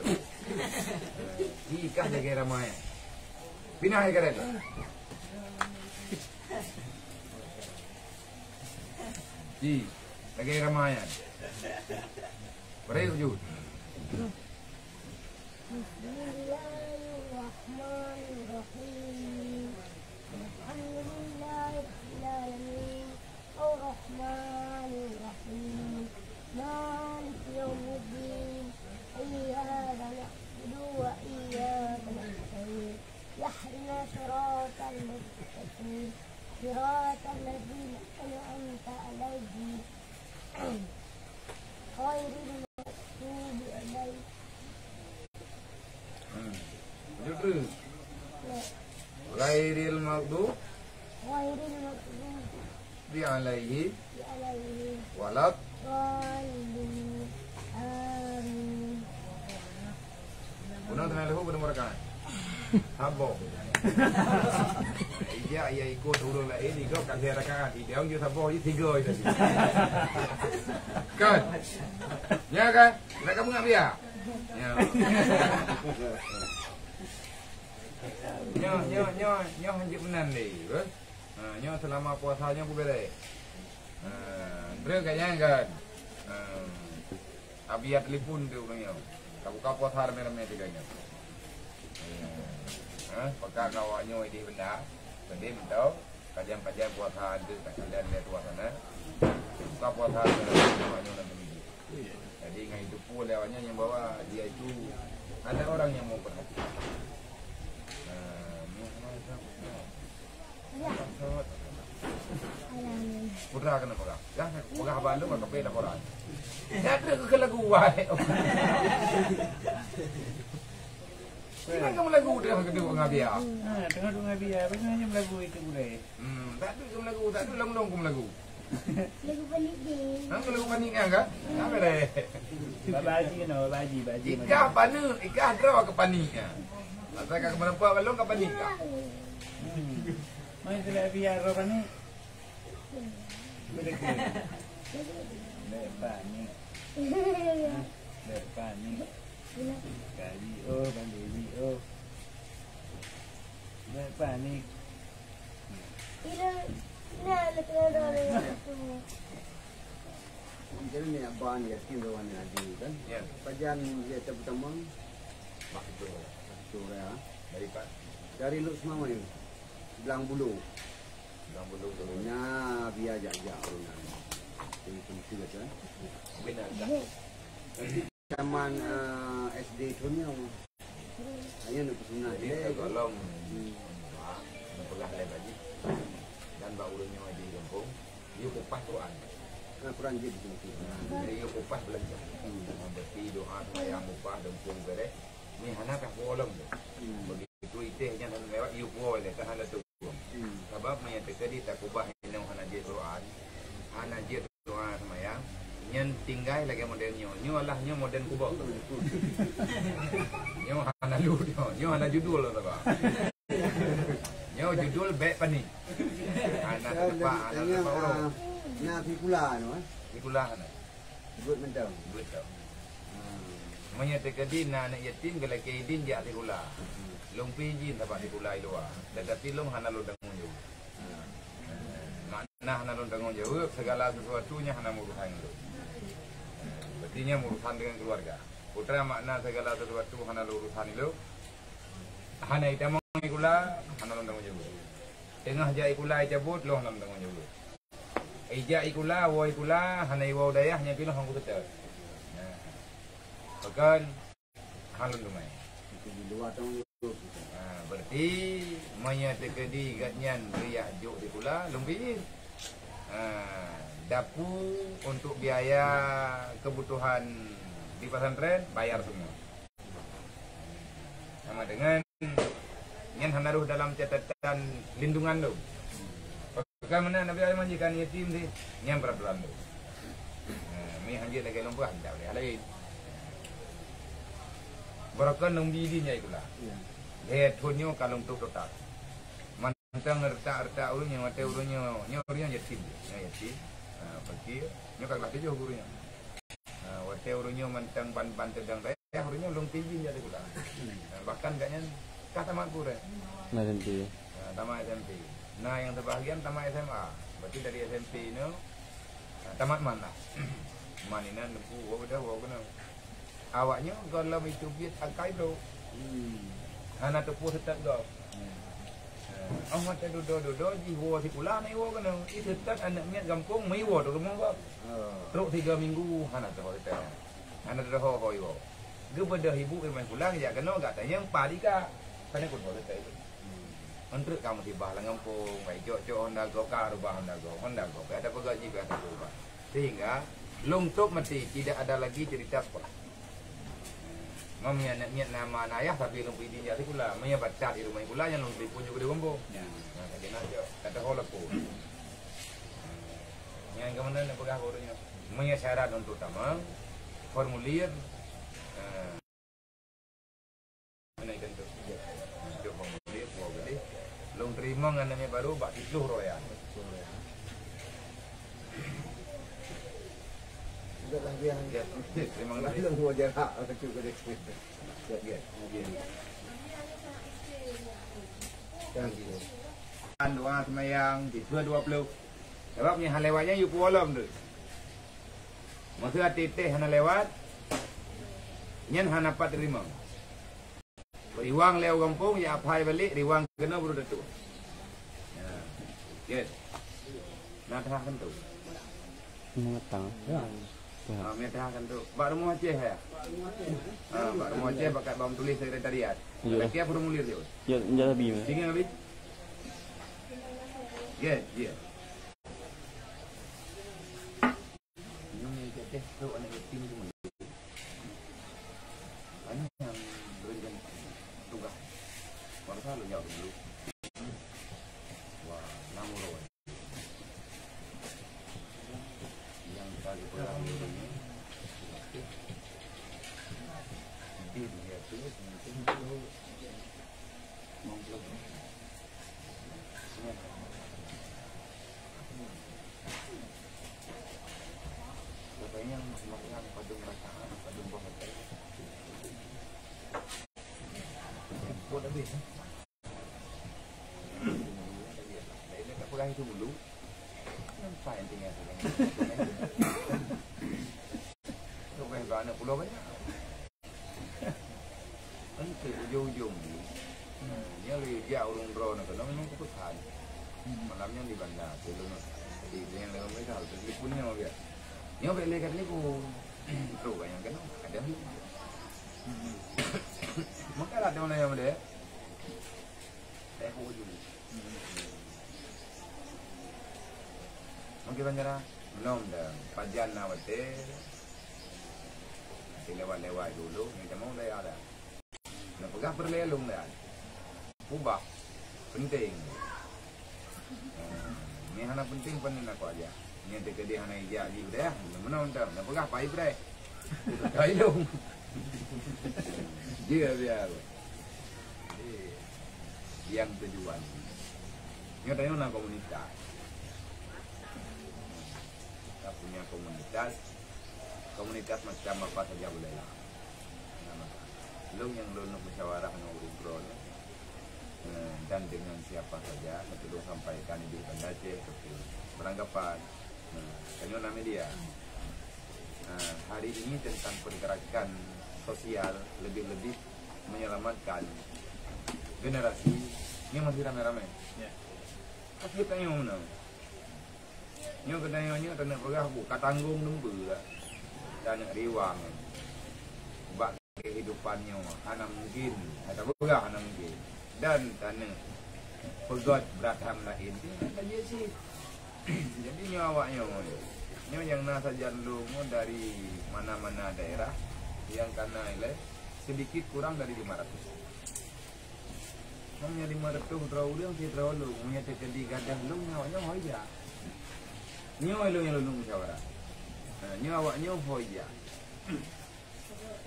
Ci kah lagèe ramai. Pinah lagèe ramai. Ji, lagèe ramai nyan. Beri wujud. Bismillahirrahmanirrahim. Alhamdulillahirabbil alamin. Arrahmanirrahim. Maliki yaumiddin. Iyyaka na'budu wa iyyaka nasta'in. Ihdinas siratal mustaqim. صراط الذين أنعمت عليهم غير المغضوب عليهم. Hmm. Betul. غير المغضوب غير المغضوب عليهم عليهم ولا الضالين. آمين. Bunoe teungoh leuhô, bunoe meurakaat. Saboh. Ijak ya ikot ureueng laén, igob ka lhèe rakaat. Idong jeuet saboh, jeuet tiga tadi. Kan? Ya kan? Nak kamu ngak biar? Ya. Nyoe, nyoe, nyoe, nyoe hanjeuet meunan lé, beuh. Ha, nyoe seulama puasa nyoe beubelek. Ha, breueh gobnyan kan. Ha. Abiya telepon tu ureueng nyoe. Tabuka puasa ramé-ramé tiga nyoe. Ha, pakat awak nyoe idéh benda. Pedih mentau. Kajan-kajan puasa ada tak kalian lihat puasa na. Buka puasa ramé-ramé awak nyoe dalam minggu. Jadi ngai teupeu lé awak nyan nyang bahwa dia itu ada orang yang mau perhatikan. Ha, ni sama-sama. Putra kena peugah. Ya, peugah bandum ka peda orang. Ya, ada ke lagu wahai. Sini kamu lagu dah kedua ngabiar. Ha, tengah dua ngabiar. Apa sebenarnya lagu itu boleh? Hmm, tak ada kamu lagu, tak ada long-long kamu lagu. Lagu panik deh. Ha, lagu panik kan? Apa deh? Baba Haji kena, Baba Haji, Baba Haji. Ikah panik, ikah draw ke panik. Ha. Masa ka kemana puak balong ka panik ka? Hmm. Mai sudah biar roh panik. Bèk panik. Bèk panik. Kali oh, bandi oh. Bèk panik. Jadi ni abang yatim lawan Nabi kan? Ya. Pajan dia pertama? Waktu. Waktu ya. Dari Pak? Dari Luk Semawai. Belang Bulu. Belang Bulu tu. Nya biar jak-jak orang. Jadi penting kan? Benar tak? Zaman, eh, S D tu ni, hanya nak pesunat. Jadi, eh, kalau, hmm, nak peugah lain lagi. Dan bak ureueng nyoe di kampung, dia kupas Quran. Ah, Quran dia betul-betul. Jadi, dia kupas belanja. Hmm. Berarti doa sembahyang kupas dan pun beres. Ni hana tak bolong tu. Hmm. Begitu iteh nyan hana lewat, dia buat leh, tak hana tu. Hmm. Sabab meunyo teukeudi takubah inoe hana jeuet Quran, hana jeuet doa seumayang, nyan tinggai lagèe model nyoe. Nyoe alah nyoe model kubok. Nyoe hana lu nyoe, nyoe hana judul sabab. Nyoe judul bèk panik. Hana tepat, hana tepat ureueng. Na sikula nyoe, eh? Sikula hana. Buet mantong. Buet tau. Hmm. Meunyo teukeudi na aneuk yatim geulakèe idin jak sikula. Hmm. Lôn pi idin sabab sikula i luwa. Tetapi lôn hana lôn tanggong jaweueb. Hmm. Makna hana lôn tanggong jaweueb, segala sesuatu nyan hana meurusan lôn. Berarti nyan meurusan dengan keluarga. Putra makna segala sesuatu hana lôn urusan lôn. Hana itamong ikula, hana lôn tanggong jaweueb. Teungoh jak ikula icabot, lôn lôn tanggong jaweueb. Ijak ikula, woe ikula, hana iwoe u dayah, nyan pih lôn hana kuseutôt. Nah. Pakon? Hana lôn teumé. Itu di luar tanggong jaweueb kita. Ha, berarti meunyoe teukeudi gobnyan riyak jok sikula, lôn pih. Ha, dapu untuk biaya kebutuhan di pesantren bayar semua. Sama dengan nyan hana rôh dalam catatan lindungan lôn. Pakon meunan Nabi Adam jikan yatim sih, nyan peraturan lôn. Ha, mi hanjeuet lagèe lôn peugah, ndak boleh laén. Barokon lôn bi idin jak sikula. Ya. Lhèe thôn nyoe ka lôn tôp total. Mantong retak-retak ureueng nyoe, watèe ureueng nyoe, nyoe ureueng nyoe yatim. Nyoe yatim. Ha, fakir. Nyoe ka kelas tujoh guru nyoe. Ha, watèe ureueng nyoe mantong ban-ban teudong dayah, ureueng nyoe lôn pih idin jak sikula. Ha, bahkan gobnyan ka tamat guru. Nah, tentu. Ha, tamat S M P. Nah, nyang sebahagian tamat S M A. Berarti dari S M P nyoe, ha, tamat MAN lah. MAN inan teungku, woe dah, woe keunoe. Awak nyoe gohlom itu biet akai bro. Hmm. Hana teupeu seutôt gob. Hmm. Ha, oh, mata dudoe-dudoe jih woe sikula hana iwoe keunoe. Iseutôt aneuk miet gampông meuiwoe di rumoh gob. Oh. Trok tiga minggu hana teuho seutôt. Hana teuho ho iwoe. Geubeudôh ibu iman pulang jak keunoe gak tanyong pa dika. Pane pun ho seutôt. Hmm. Mentreuk ka musibah lam gampông, bai cok-cok honda gob ka rubah honda gob, honda gob ka ada peugah jih ka ada peubah. Sehingga lôn tôp maté tidak ada lagi cerita sekolah. Meunyoe aneuk miet na ma na ayah tapi lôn pih idin jak sikula. Meunyoe batat di rumoh sikula nyan lôn telepon juga di gampông. Ya. Nah, ka keunan cok, kata ho lapor. Nyan keumanö nak peugah guru nyoe. Meunyoe syarat untuk tamong, formulir, eh, Keuneuk ikan tu. Cok bang boleh, buah boleh. Lôn teurimong aneuk miet barô bak siplôh raya. Udahlah, biar. Ya, terima kasih. Lôn buat jarak, aku cuk ke dia. Ya, ya, ya. Kan doa seumayang, tiga dua puluh. Sabab nyan hana lewat nyan, yue puwoe lom tu. Masa até teh hana lewat, nyan hana pat teurimong. Riwang lé u gampông, ya aphai balek, riwang keunoe baru tatueng. Ya. Okey. Na teuhah keunoe. Meugatang. Ya. Ah, meugatang keunoe. Bak rumoh Aceh ya? Ah, bak rumoh Aceh, bakat bang tulis sekretariat. Iya. Bakat formulir dia. Ya, ya, lebih. Singa lebih? Ya, ya. Nyoe nyang cek teh trok aneuk yatim tu meunan. Banyak nyang beurencana tugas. Baru selalu jawab dulu. Wah, enam orang. Yang kita lupa lagi ni. Dia dia tu mungkin tu. Pulau banyak. Enteuk ujong-ujong ni. Nyoe lé jak ureueng droeneuh keunoe memang keputusan. Malam nyoe di Banda, sebelum di yang dalam mereka, telepon nyoe biar. Nyoe bèk lé kat telepon. Tu kan yang kena, ada ni. Maka lah dia mana yang ada. Saya pun ujung. Mungkin banyak lah. Belum dah. Pajan na watèe. Nanti lewat-lewat dulu, ni temu dah ada. Nak peugah peureulèe lôn dah. Ubah. Penting. Ni hana penting pun nak kuat aja. Ni teuka dia hana ijak ji udah. Meunan dah. Nak peugah pai brek. Kai lôn. Dia biar. Yang tujuan. Nyoe tanyoe na komunitas. Kita punya komunitas. Komunitas macam apa saja boleh lah. Nama lôn nyang lôn musyawarah ngon ureueng droeneuh, eh, dan dengan siapa saja, untuk lôn sampaikan di Banda Aceh, betul. Beranggapan, nah, tanyoe na media. Nah, hari ini tentang pergerakan sosial, lebih-lebih menyelamatkan generasi nyoe masih ramé-ramé. Ya. Tapi tanyoe meunan. Nyoe geutanyoe nyoe taneuk peugah bu ka tanggong lom beurah. Taneuk riwang bak kehidupan nyoe hana mungkin, hana peugah hana mungkin. Dan taneuk peugöt brat ham laén tu hana jeuet cit. Jadi nyoe awak nyoe, nyoe nyang na sajan lôn nyoe dari mana-mana daerah nyang kana ilée sedikit kurang dari lima ratus. Meunyoe lima ratus droe ureuëng sidroe lôn, meunyoe teukeudi gadoh lôn, nyoe awak nyoe ho ija. Nyoe lôn nyang lôn musyawarah. Ha, nyoe awak nyoe ho ija.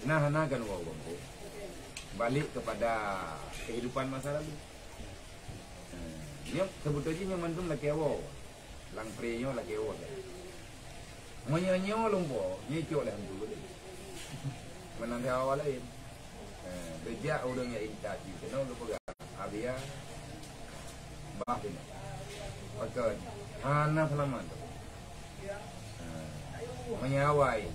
Nah, hana kan woe gampông. Balik kepada kehidupan masa lalu. Ha, nyoe sebetulnya nyoe mandum lakée woe. Lam pre nyoe lakée woe. Meunyoe nyoe lumpo, nyoe cok lé hantu tadi. Meunan di awak laén. Eh, geujak ureuëng nyang intat jih keunoe geupeugah, "Abia, bah keunoe." Pakon, hana seulamat tu. Eh, meunyoe awai,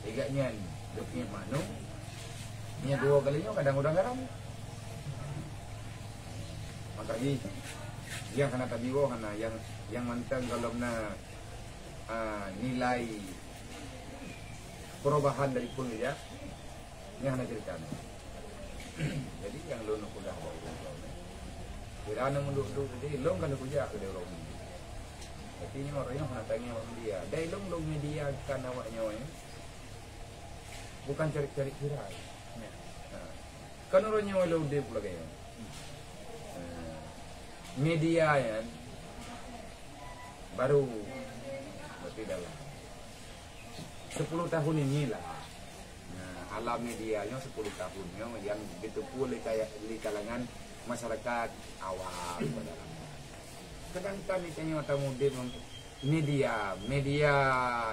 igak nyan geupiep manok, nyoe dua kali nyoe kadang udang garam. Maka jih, nyang hana tabiwoe hana, nyang, nyang mantong gohlom na, ah, nilai perubahan dari peue ya, nyang hana cerita na. Jadi nyang lôn peugah bak ureuëng, kira na meuduk-duk tadi, lôn kan kujak keu ureuëng. Tapi nyoe ureuëng hana tanyong awak media. Dai lôn, lôn media kan awak nyoe, bukan cari-cari viral. Ya. Ha. Kan ureuëng nyoe lôn udeb lagée nyoe. Ha. Media nyan baru, berarti dalam sepuluh tahun inilah. Nah, alam media nyoe sepuluh tahun nyoe yang diteupue lé kaya-, lé kalangan masyarakat awam pada lama. Sedangkan di tanyoe tamu di media, media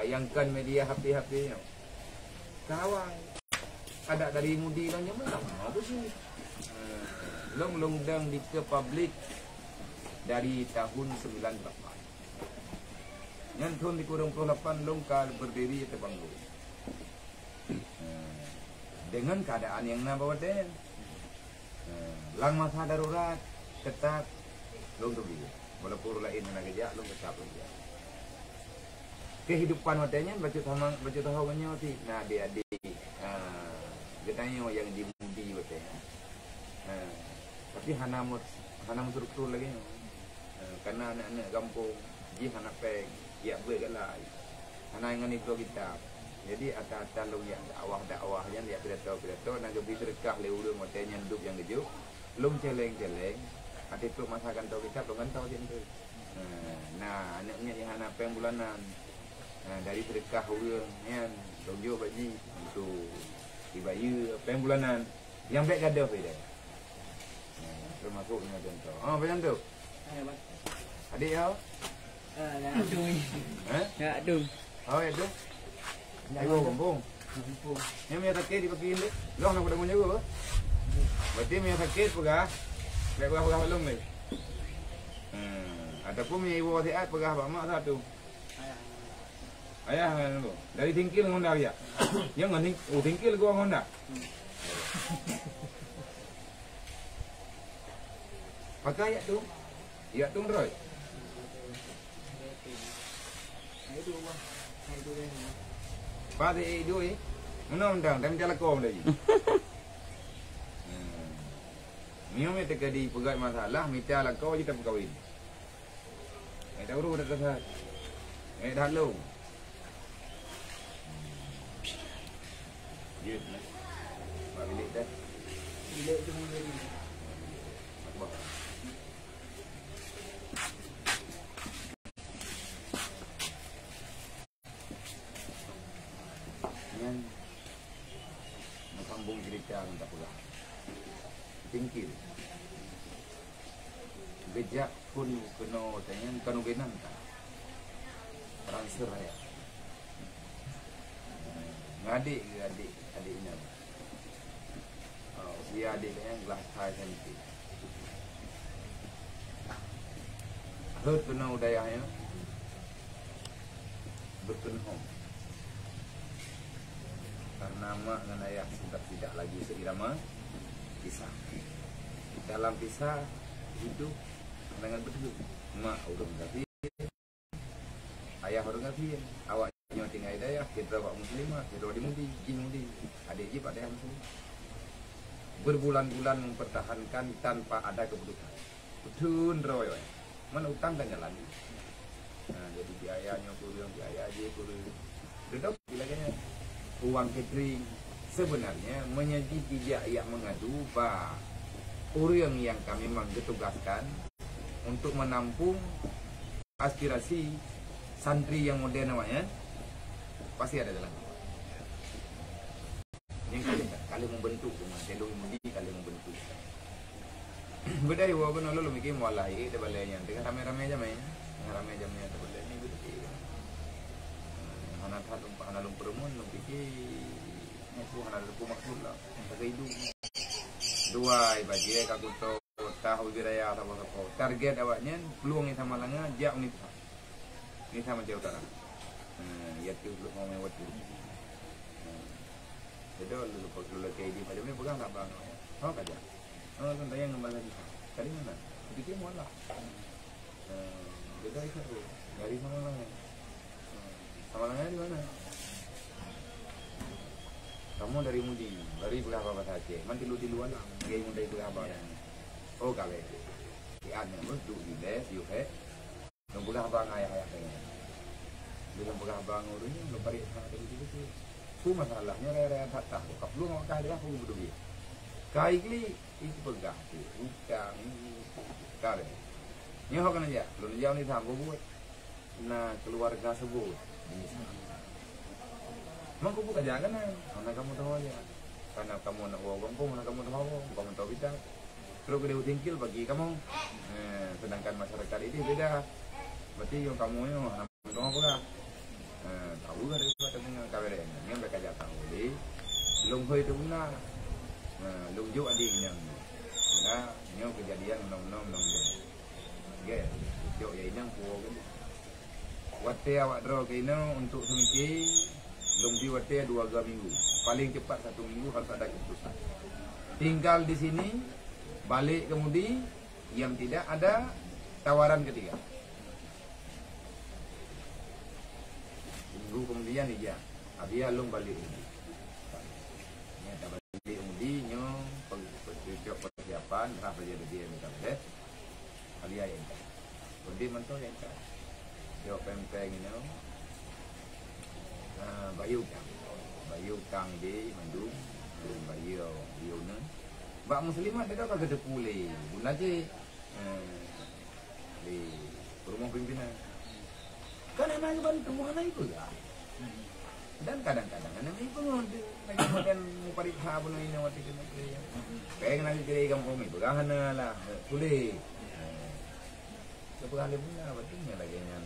yang kan media H P-H P nyoe. Kawai. Ada dari mudi nang nyoe meunan, apa sih? Eh, lôn, lôn dang di ke publik dari tahun sembilan delapan. Nyan thon sikureueng ploh lapan lôn ka berdiri ateueh panggong. Eh, dengan keadaan nyang na bak watée nyan. Eh, lam masa darurat, tetap lôn teubiet. Walaupun ureuëng laén hana geujak, lôn tetap lôn jak. Kehidupan watée nyan bacut sama, bacut sahoe nyoe cit na adik-adik, eh, geutanyoe nyang di mudi watée nyan. Eh, tapi hana mut-, hana meustruktur lagée nyoe. Eh, karena aneuk-aneuk gampông jih hana péng, jak beuet galai. Hana ngon ibloe kitab. Jadi ata-ata lôn jak dakwah-dakwah nyan, jak pidato-pidato, na geubri seudeukah lé ureuëng watée nyan dub nyang geujok. Lôn celeng-celeng, até trok masa gantoe kitab, lôn gantoe cit tu. Nah, na aneuk nyan nyang hana péng bulanan. Nah, dari seudeukah ureuëng nyan, lôn jok bak jih untuk dibayeue péng bulanan. Nyang bék gadôh beda. Nah, termasuk nyoe contoh. Oh, macam tu. Adik ya? Ah, nak tu. Hah? Nak tu. Oh, ya tu. Ayo, gampông. Gampông. Nyang mie sakét di pagi ni. Long nak pada menyeru. Berarti mie sakét peugah. Baik peugah-peugah belum ni. Hmm. Ataupun mie iwo sihat peugah bak mak satu. Ayah, ayah, dari tingkil ngon dah ya. Yang ngon ting-, oh, tingkil gua ngon dah. Pakai ayat tu. Ayat tu ngeroi. Pati eh dua eh. Menang dang, dan jalan kau lagi. Hmm. Nyoe mita ka dipeugah masalah, mita lakoe jih tapeukawen. Eh, dah urus dah kasat. Eh, dah lông. Jeuet lah. Bak bilik dah. Bilik tu mungkin. Akbar. Nyan meusambông ceurita ngon tapeugah. Tingkil. Geujak phon keunoe watée nyan ka nubénang ka. Ranseur raya. Ngadek geuh adek, adek inong. Ah, usia adek nyan glah hai senti. Rhot keunoe u dayah nyoe, broken home. Karena mak ngon ayah sudah tidak lagi seirama kisah. Dalam kisah hidup dengan betul. Mak ureueng kafir, ayah ureueng kafir. Awak nyoe tinggai dayah, sidroe bak muslimah, sidroe di Mudi, jih Mudi. Adék jih bak dayah muslimah. Berbulan-bulan mempertahankan tanpa ada keputusan. Beutôi droe, mana utang kan jalan. Nah, jadi biaya nyoe kureueng, biaya jih kureueng. Betul lagèe nyan. Uang catering. Sebenarnya, meunyoe jih ijak yak mengadu bak ureueng nyang ka memang geutugaskan untuk menampung aspirasi santri nyang modern awaknyan, pasti ada jalan. Nyang kali, kali membentuk, cuma tendong Mudi kali membentuk. Beudai woe keunoe lôn mike mualah, eh, di balai nyan. Tengah ramé-ramé jamé. Tengah ramé jamé di balai ni beudai. Hana that lôn, hana lôn peureumeun, lôn pike, nyan pun hana lôn maksud lah. Pakai idung. Dua bajèe ka kuto, tahu wilayah sapo-sapo. Target awaknyan, peluang nyang sama langa, jak Unisa. Unisa Aceh Utara. Hmm, ya tu belum mau lewat tu. Hmm. Jadi, lu, lu, lu, kayak di macam ni pegang tak bang? Oh, kerja. Oh, kan tayang ngambil lagi. Tadi mana? Sedikit mualah. Eh, beda itu tu. Dari Samalanga. Eh, Samalanga di mana? Kamu dari Mudi, dari peugah bahasa Aceh. Man tilu-tilu alam, dari Mudi peugah bahasa. Oh, kali. Kian yang tu di les, you have. Lôn peugah bang ayah-ayah tengah. Bila peugah bang ureueng nyan, lôn parit that dari situ. Su masalahnya raya-raya that tahu. Ka peuleueng awak kah dia, aku beutôi. Kai klik, itu peugah tu. Utang, ini, kare. Nyoe keuneuk jak, lôn jak ni tham buet. Na keluarga sebut. Ini sama. Mangko buka jak keunan. Mana kamu tahu aja. Karena kamu nak bawa gampông, mana kamu tahu, kamu tahu kita. Terus keu tingkil bagi kamu. Eh, sedangkan masyarakat ini beda. Berarti yang kamu ni, oh, hana meuteumé peugah. Eh, tahu lah dari kata dengar kabar ni. Yang mereka jak tahu di Long Hoi tu guna. Eh, Long Juk adik yang. Ya, yang kejadian menang-menang menang dia. Oke, Juk ya inang puo kan. Watèe awak droe keunoe untuk seumike, lôn bri watèe dua, dua minggu. Paling cepat satu minggu harus ada keputusan. Tinggal di sini, balik ke Mudi, yang tidak ada tawaran ketiga. Minggu kemudian ija, abia lôn balik Mudi. Nyan tabalik Mudi nyoe, pe-, pe-, persiapan, rah bajèe-bajèe meutablet. Abia yang Kondeh mantong nyang ka. Jok pèng-pèng inoe. Ah, bayeue kang. Bayeue kang di mandum. Bayeue, bayeue nyan. Bak muslimat teuka ka geuteupeue lé. Bunda cit. Eh, di rumoh pimpinan. Kan hana geubantu, hana geupeugah. Dan kadang-kadang aneuk miet peungon tu, lagi kemudian muparit ha bunoe inoe watèe keuneuk keu. Kayak keuneuk keu gampông ni, peugah hana lah, tuléh. Kepeugah lé bunda, berarti nyan lagèe nyan.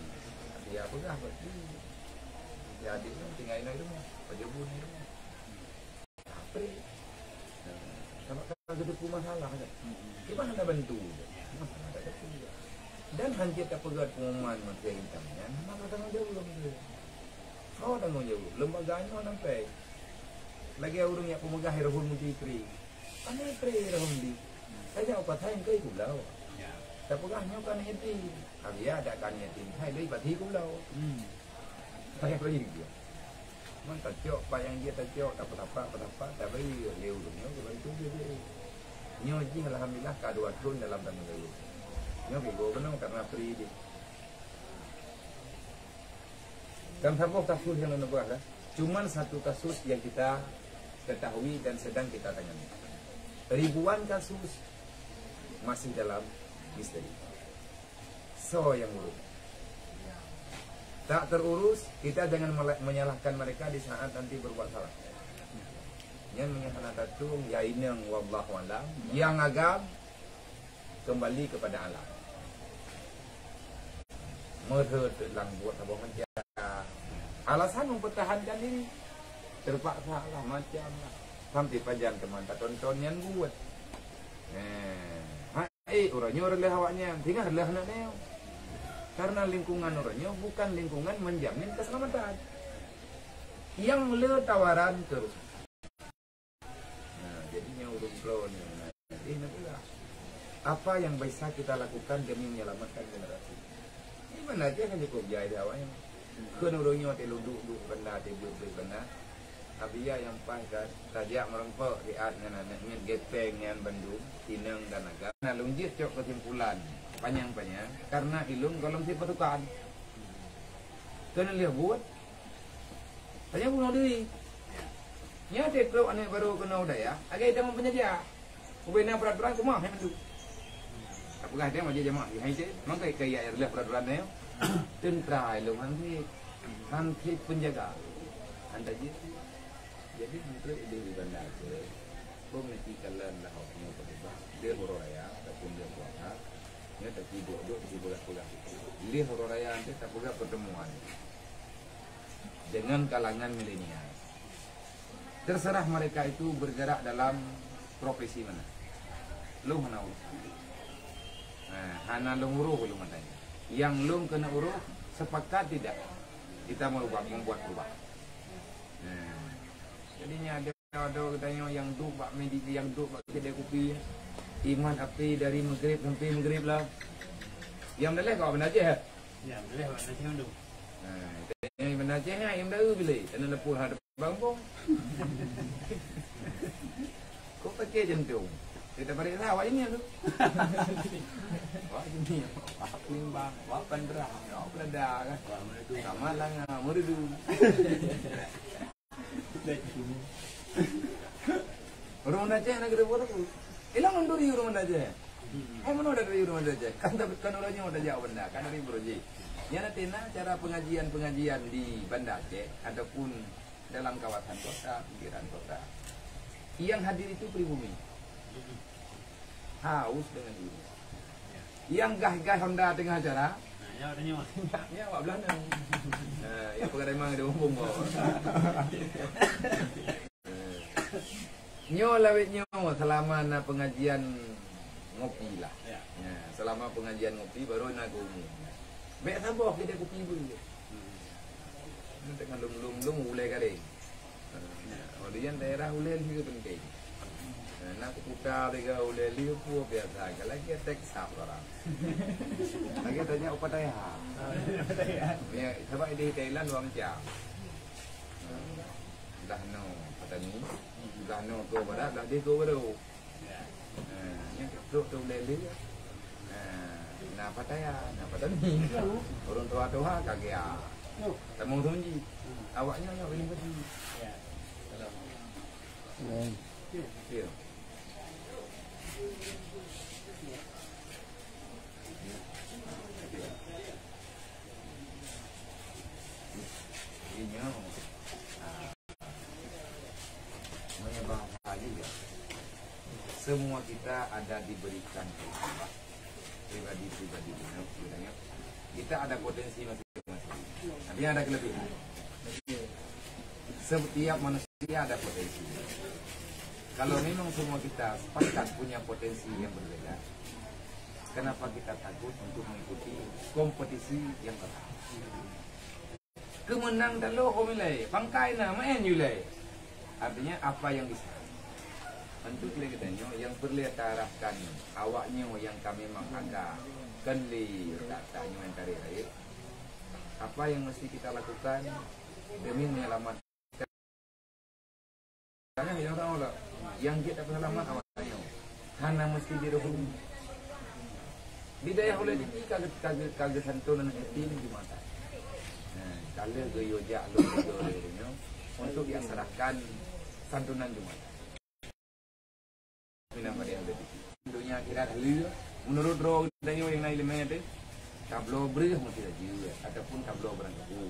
Dia peugah, berarti dia adik tu tinggai di rumoh, pajoh bu di rumoh. Apa dia? Sama kan geuteupeue masalah kan? Kiban hana bantu. Masalah tak ada. Dan hanjeuet tapeugöt pengumuman Menteri Lintang nyan, hana tanggong jaweueb lom tu. Soe tanggong jaweueb? Lembaga nyoe sampai. Lagèe ureueng nyang peumegah Rohul Mudi pri. Pane pri Rohul Mudi? Saja upat hai engkai kubloe. Ya. Tapeugah nyoe kan yatim. Abiya ada kan yatim. Hai loi pati kubloe. Hmm. Hai loi dia. Man tacok, pat nyang jeuet tacok, tapeutapak, peutapak, tabri lé ureueng nyoe, keubantu lé. Nyoe jih alhamdulillah ka dua thon dalam tanggong jaweueb. Nyoe pih goe keunoe karena pri jih. Dan saboh kasus nyang lôn peugah dah, cuman satu kasus yang kita ketahui dan sedang kita tangani. Ribuan kasus masih dalam misteri. Soe nyang urus? Tak terurus, kita jangan mela-, menyalahkan mereka di saat nanti berbuat salah. Nyan meunyo hana tatueng, ya inong, wallahu alam, nyang agam kembali kepada Allah. Meureuet lam buet saboh macam. Alasan mempertahankan diri. Terpaksa lah, macam lah. Sampai pajan teuma tatonton nyan buet. Eh, hai, uroe nyoe reuloh awak nyan, singoh reuloh aneuk nyoe. Karena lingkungan uroe nyoe bukan lingkungan menjamin keselamatan. Yang le tawaran kerusakan. Nah, jadi nyoe ureueng droe nyoe, nah, eh, na peugah. Apa yang bisa kita lakukan demi menyelamatkan generasi? Ini mana aja kan cukup jai di awalnya. Keu ureuëng nyoe teuh duek-duek banda, teuh beuet-beuet banda. Abiya nyang paih ka tajak meurumpok siat ngon aneuk miet gepeng nyan bandum, inong dan agam. Nah, lôn jeuet cok keusimpulan panyang-panyang, karena ilôn gohlom sit pasukan. Keuneuk lheueh buet, tanyoe bunoe diri. Nyoe teuh trok aneuk barô keunoe u dayah, lagée tamong penjajah. Ubena peraturan semua hai mandum. Tapeugah teuh majlis jamaah hai teuh, mangkai kaya yang leh peraturan teuh. Tentara ilong han sit, han sit penjaga. Han tajeuet. Jadi untuk di Banda Aceh, pemerintah kalian lah waktu petugas, dia huru raya ataupun dia puasa, dia tak sibuk duk di bola-bola. Dia huru raya nanti tak pegang pertemuan dengan kalangan milenial. Terserah mereka itu bergerak dalam profesi mana. Lôn hana urusan. Nah, hana lôn uruh lôn matanya. Yang lôn kena uruh, sepakat tidak kita merubah, membuat perubahan. Nah, jadi nya ada, ada geutanyoe yang duek bak medi-, yang duek bak kedai kopi. Iman api dari Maghrib sampai Maghrib lah. Yang daleh kau benda je. Ya, daleh bak nasi mandum. Nah, yang benda je, yang dah bila. Kena lepur hadap Bang Bong. Kok pakai jantung? Kita balik lah awak ini tu. Awak ini, awak Pelimbang, awak Pandrang, awak Belanda kan. Sama lah ngah, merdu. Ureuëng Banda Aceh nak keudeue buat aku. Ilang manduri ureuëng Banda Aceh. Oh, mana ada dari ureuëng Banda Aceh? Kan tapi kan ureuëng nyoe tajak Banda, kan dari Broji. Yang nanti nah cara pengajian-pengajian di Banda Aceh ataupun dalam kawasan kota, pinggiran kota. Yang hadir itu pribumi. Haus dengan diri. Yang gah-gah Honda tengah acara. Nah, ya, ada nyawa. Ya, ya, awak belah nang. Nah, ya, pegadai mang ada bumbung bawah. Nyoe lawét nyoe selama na pengajian ngopi lah. Ya. Ya, selama pengajian ngopi baru na ke umum. Bèk saboh kita kopi pun. Hmm. Nanti kan lum-lum-lum ulai garing. Nah, kemudian daerah ulai lheueh penting. Nah, nak kuputa tiga ulai lheueh pun biasa. Kalau lagi attack sah orang. Lagi tanya upat daya. Ya, sebab di Thailand dua macam. Nah, dah no Patani, dah no ke barat, dah di ke baru. Ha, nyan trok tu ulèe lé. Ha, na Pattaya, na Patani. Ureueng tuha-tuha ka geuya. Tamong sunyi. Awak nyoe nyang paling pati. Ya. Jadi nyoe, ha, meunyoe bahasa juga, semua kita ada diberikan oleh Allah, pribadi-pribadi kita, kita ada potensi masing-masing. Artinya ada kelebihan. Setiap manusia ada potensi. Kalau memang semua kita sepakat punya potensi yang berbeda, kenapa kita takut untuk mengikuti kompetisi yang ketat? Keumeunang taloh ho ilèe, pangkai na, maén ju ilèe. Artinya apa yang bisa. Untuk lé geutanyoe nyang peureulèe taarahkan awak nyoe nyang ka memang agak keuneuk that-that nyoe nyang tarek rayeuk. Apa yang mesti kita lakukan demi menyelamatkan Tangah nyang rhot, nyang jeuet tapeuseulamat awak nyoe hana meusti jiroh ulu. Di dayah ulèe Diki ka geu-, ka geu-, ka geusantonan yatim Jumatan. Nah, ka lheueh geuyue jak lôn nyoe untuk jiserahkan santonan Jumatan. Minang pada yang lebih. Dunia akhirat halal. Menurut roh geutanyoe nyang na ileumèe teuh, tabloe breueh meusti laju ataupun tabloe barang kaku.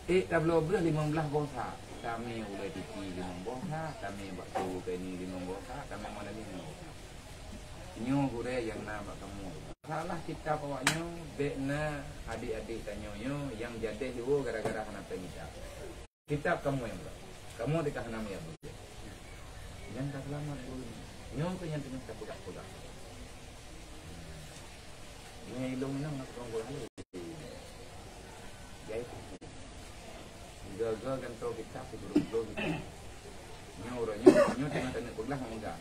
Eh, tabloe breueh limong blaih boh sa. Tamè ulèe Diki limong boh sa, tamè bak Teungku Kani limong boh sa, tamè Muara Ni limong boh sa. Nyoe gurèe nyang na bak kamoe. Salah kitab awak nyoe, bèk na adik-adik tanyoe nyoe nyang jadeh jiwoe gara-gara hana péng kitab. Kitab kamoe nyang buet. Kamoe teuka hana meuyak buet. Nyang ka seulamat buet. Nyoe keuh nyang teungoh tapeugah-peugah. Nyoe ilôn nyoe hana keudroe buet halai. Jai. Gaga gantoe kitab sikureueng ploh kitab. Nyoe uroe nyoe, nyoe teungoh taneuk peugah meugah.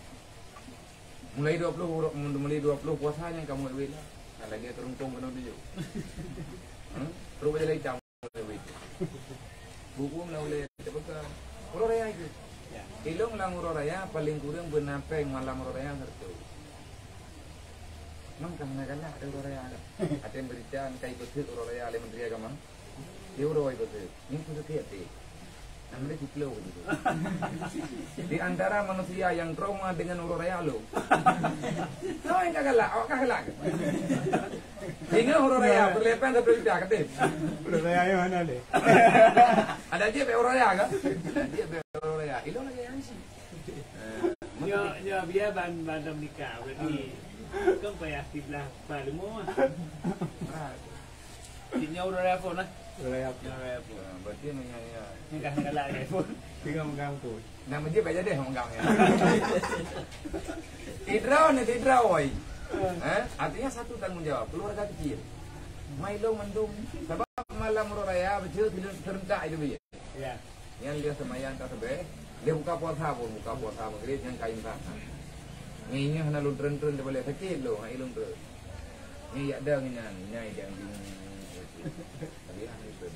Mulai dua puluh, mulai dua puluh puasa nyang kamoe wet lah. Nah, lagèe keureuntong keunoe tujoh. Hmm? Trok bajèe lagi cang wet. Buku mulai ulèe teupeugah. Uroe raya itu. Ya. Ilôn lam uroe raya paling kurang beuna péng malam uroe raya seratus. Mang ka hana galak ada uroe raya kan? Ada berita kai beutôi uroe raya oleh Menteri Agama. Di uroe beutôi. Ini beutôi até. Namanya Ciplo gitu. Di antara manusia yang trauma dengan uroe raya lo. Kau yang galak, awak kan galak. Hingga uroe raya, berlepan satu juta, kata. Uroe raya yang mana le? Ada je bek uroe raya kan? Ada je bek uroe raya. Ilôn lagi yang sih. Nyoe, nyoe biar ban, ban nikah, berarti kan payah siblah kepala lima. Nyoe udah ada phone lah. Udah ada phone. Nyoe udah ada phone. Ah, berarti nyoe, nyoe, nyoe. Nikah, nikah lah ada phone. Tinggal megang phone. Nah, mesti baca deh megang ya. Idra ni, Idra, oi. Eh, artinya satu tanggung jawab keluarga kecil. Mailo mandum. Sebab malam uroe raya, betul, serentak itu dia. Ya. Nyan lheueh seumayang tasbih, lheueh buka puasa pun, buka puasa Maghrib nyan kain tahan. Nyan nyoe hana lôn treun-treun daripada sakét lôn, hai lôn treun. Nyan yak dang nyan, nyan idang ding. Tapi hana lôn treun.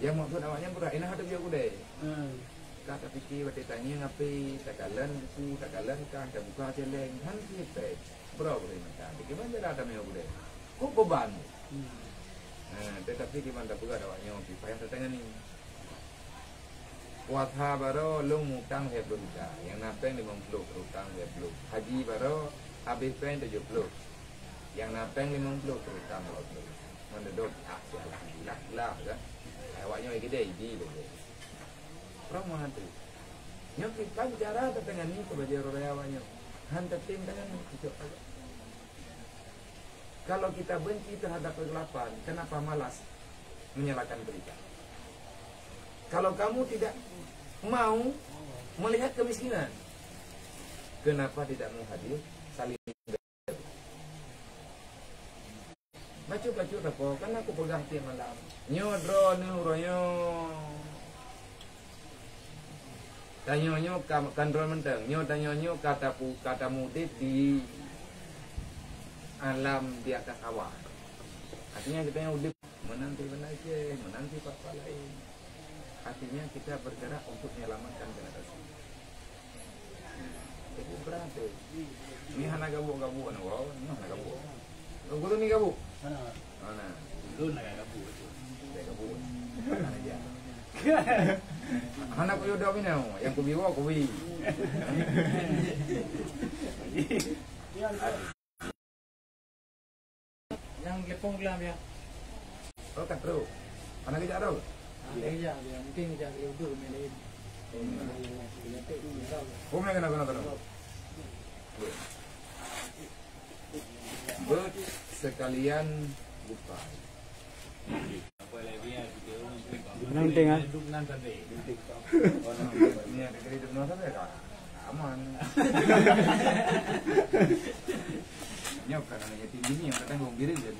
Ya, maksud awak nyan berat, inah ada biar gudai. Hmm. Ka tapike watèe tangieng api, takalon buku, takalon kah, tabuka celeng, han sipèk. Bro, beri makan. Bagaimana cara tamiyong gudai? Kok beban? Hmm. Nah, tetapi kiban tapeugah awak nyoe pih payah tatangani. Puasa baroe lôn mutang lhèe ploh juta, nyang na péng limong ploh, teurutang lhèe ploh. Haji baroe habéh péng tujoh ploh, nyang na péng limong ploh, teurutang dua ploh. Meunedok tak, alhamdulillah lah kan. Awak nyoe gede, idi lagi. Roh meuhantu. Nyoe kiban cara tatangani keu bajèe uroe raya awak nyoe. Han tatem tangani, cocok saja. Kalau kita benci terhadap kegelapan, kenapa malas menyalakan pelita? Kalau kamu tidak mau melihat kemiskinan, kenapa tidak mau hadir saling bacut-bacut apa? Kan aku peugah tiap malam. Nyoe droeneuh uroe nyoe. Tanyoe nyoe ka, kan droe mantong. Nyoe tanyoe nyoe ka tapu-, ka tamuudép di alam di atas awan. Artinya, kita yang udép menanti benda Aceh, menanti apa-apa lain. Artinya, kita bergerak untuk menyelamatkan generasi. Jadi, berat tu. Ni hana gabuk-gabuk, hana gabuk. Guru ni gabuk? Mana? Mana? Lôn nak gabuk tu. Nak gabuk. Hana dia. Hana ku yodoh mina, yang ku biwa ku bi. Yang telepon kelam ya. Oh, tak perlu. Hana kejak tu? Ada kejak dia. Mungkin kejak dia tu, main lain. Oh, main kena, kena, kena. Beuet sekalian bukai. Nang tengah. Ni ada kali tu nasa dah aman. Nyoka nang yatim bini yang kadang wong biring jadi.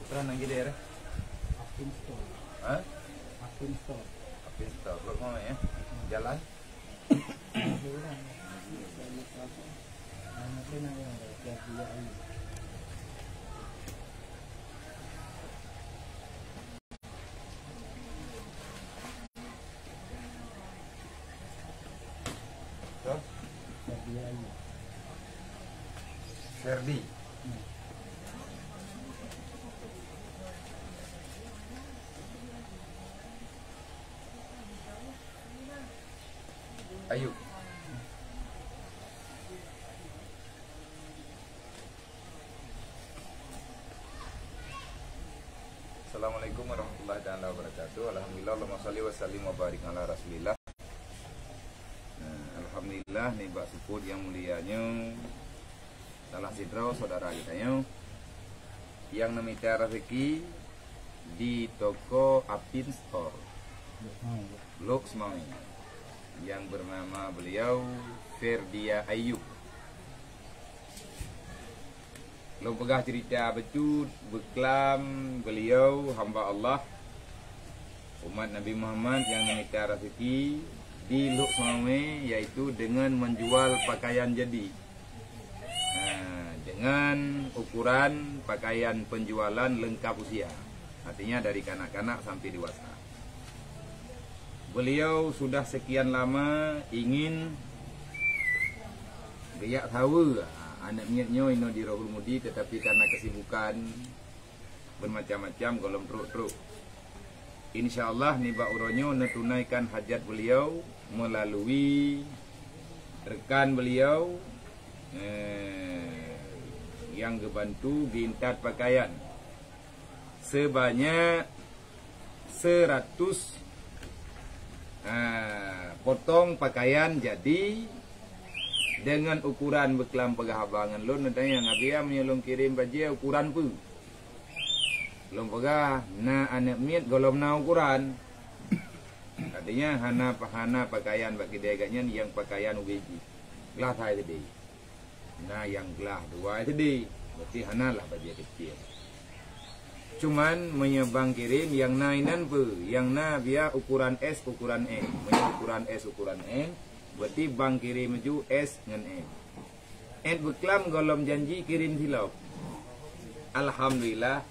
Putra nang gede ya? Apin Store. Hah? Apin Store. Apin Store. Blok mana ya? Jalan? Ferdi. Ayub. Assalamualaikum warahmatullahi taala wabarakatuh. Alhamdulillah, Allahumma shalli wa sallim wa barik ala Rasulillah. Nah, alhamdulillah, nibak seupôt nyang mulia nyoe, salah sidroe syedara geutanyoe nyang neumita raseuki di toko Apin Store, Lhokseumawe, nyang beunama beliau Ferdia Ayub. Lôn peugah ceurita bacut beuklam beliau hamba Allah, umat Nabi Muhammad nyang neumita raseuki di Lhokseumawe, yaitu deungon menjual pakaian jadi. Nah, dengan ukuran pakaian penjualan lengkap usia, artinya dari kanak-kanak sampai dewasa. Beliau sudah sekian lama ingin geujak saweue aneuk miet nyoe inoe di Rohul Mudi, tetapi karena kesibukan bermacam-macam goh lom trok-trok. Insya Allah nibak uroe nyoe neutunaikan hajat beliau melalui rekan beliau, eh, nyang geubantu geuintat pakaian sebanyak seratus, ha, potong pakaian jadi dengan ukuran beuklam peugah haba ngon lôn, neutanyong, "Abi, meunyoe lôn kirém bajée ukuran peue?" Lôn peugah, "Na aneuk miet goh lom na ukuran." Artinya hana, hana pakaian bak kidée gobnyan nyang pakaian ubé jih. Glah sa sideh. Na nyang glah dua sideh. Berarti hana lah bajée keuciek. Cuman meunyoe bang kirém nyang na inan peue, nyang na biya ukuran S, ukuran M. Meunyoe ukuran S, ukuran M, berarti bang kirém ju S ngon M. Ét beuklam goh lom janji kirém silop. Alhamdulillah.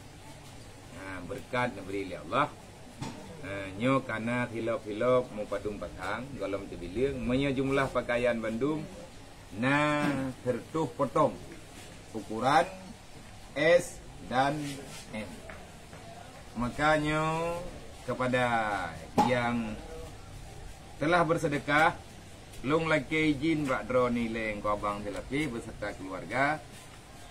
Ha, beureukat neubri lé Allah. Ha, nyoe ka na silop-silop mupadum patang goh lom teubileung. Meunyoe jumlah pakaian bandum na seratus potong ukuran S dan M. Maka nyoe kepada yang telah bersedekah, lôn lakée izin bak droeneuh ilée Teungku Abang Seulapeh beserta keluarga.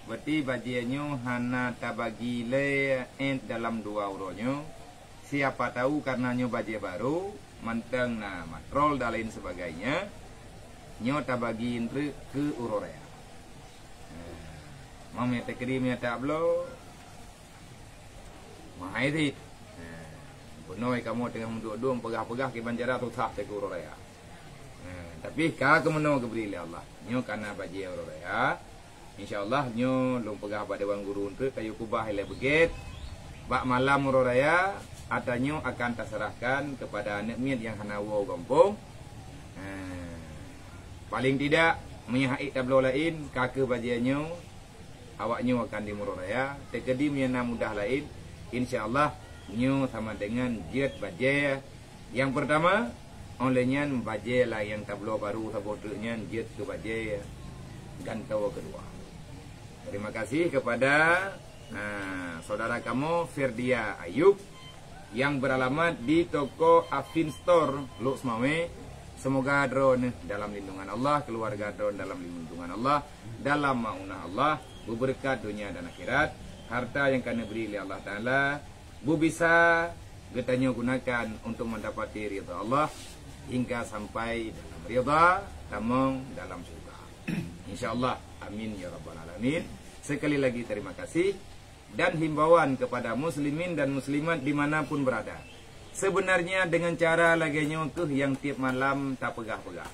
Berarti bajée nyoe hana tabagi lé ét dalam dua uroe nyoe. Siapa tahu karena nyoe bajée barô, mantong na matrol dan lain sebagainya, nyoe tabagi treuk keu uroe raya. Nah, meunyoe takrim nyang tabloe, mahai cit. Nah, bunoe kamoe teungoh meuduek-duek peugah-peugah kiban cara susah teuh keu uroe raya. Nah, tapi ka keumeunoe geubri lé Allah. Nyoe ka na bajée uroe raya. Insya Allah nyoe lôn peugah bak Dewan Guru treuk, kayue kubah ilée beugét. Bak malam uroe raya, atra nyoe akan taserahkan kepada aneuk miet nyang hana woe gampông. Nah, paling tidak, meunyoe hana tabloe laén, ka keuh bajée nyoe, awak nyoe akan di uroe raya. Teukeudi meunyoe na mudah laén, insya Allah nyoe sama dengan jeuet bajée nyang peurtama, óh lheueh nyan bajée lah nyang tabloe barô saboh treuk nyan jeuet keu bajée gantoe keudua. Terima kasih kepada, ah, saudara kamoe Ferdia Ayub yang beralamat di toko Afin Store, Lhokseumawe. Semoga droeneuh dalam lindungan Allah, keluarga droeneuh dalam lindungan Allah, dalam maunah Allah, beubeureukat donya dan akhirat. Harta nyang ka neubri lé Allah Taala beubisa geutanyoe gunakan untuk mendapati ridha Allah hingga sampai dalam ridha, tamong dalam syurga. Insya Allah. Amin ya rabbal alamin. Sekali lagi terima kasih dan himbauan kepada muslimin dan muslimat di mana pun berada. Sebenarnya dengan cara lagée nyoe keuh nyang tiep malam tapeugah-peugah.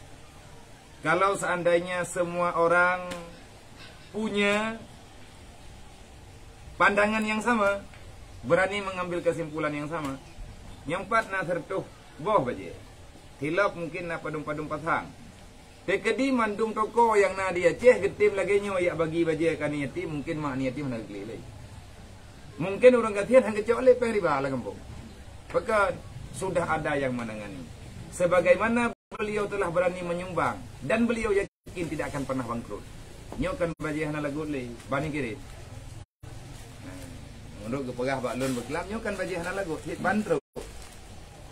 Kalau seandainya semua orang punya pandangan yang sama, berani mengambil kesimpulan yang sama, nyang pat na seratus boh bajée, silop mungkin na padum-padum pasang. Teukeudi mandum toko nyang na di Aceh geutem lagée nyoe jak bagi bajée keu aneuk yatim, mungkin mak aneuk yatim hana geuklik lé. Mungkin ureuëng gasien hana geucok lé péng riba lam gampông. Pakon, sudah ada yang menangani. Sebagaimana beliau telah berani menyumbang dan beliau yakin yakin tidak akan pernah bangkrut. Nyoe kan bajée hana lagot lé, ban kirém. Nah, meunurot geupeugah bak lôn beukelam, nyoe kan bajée hana lagot, cit ban trok.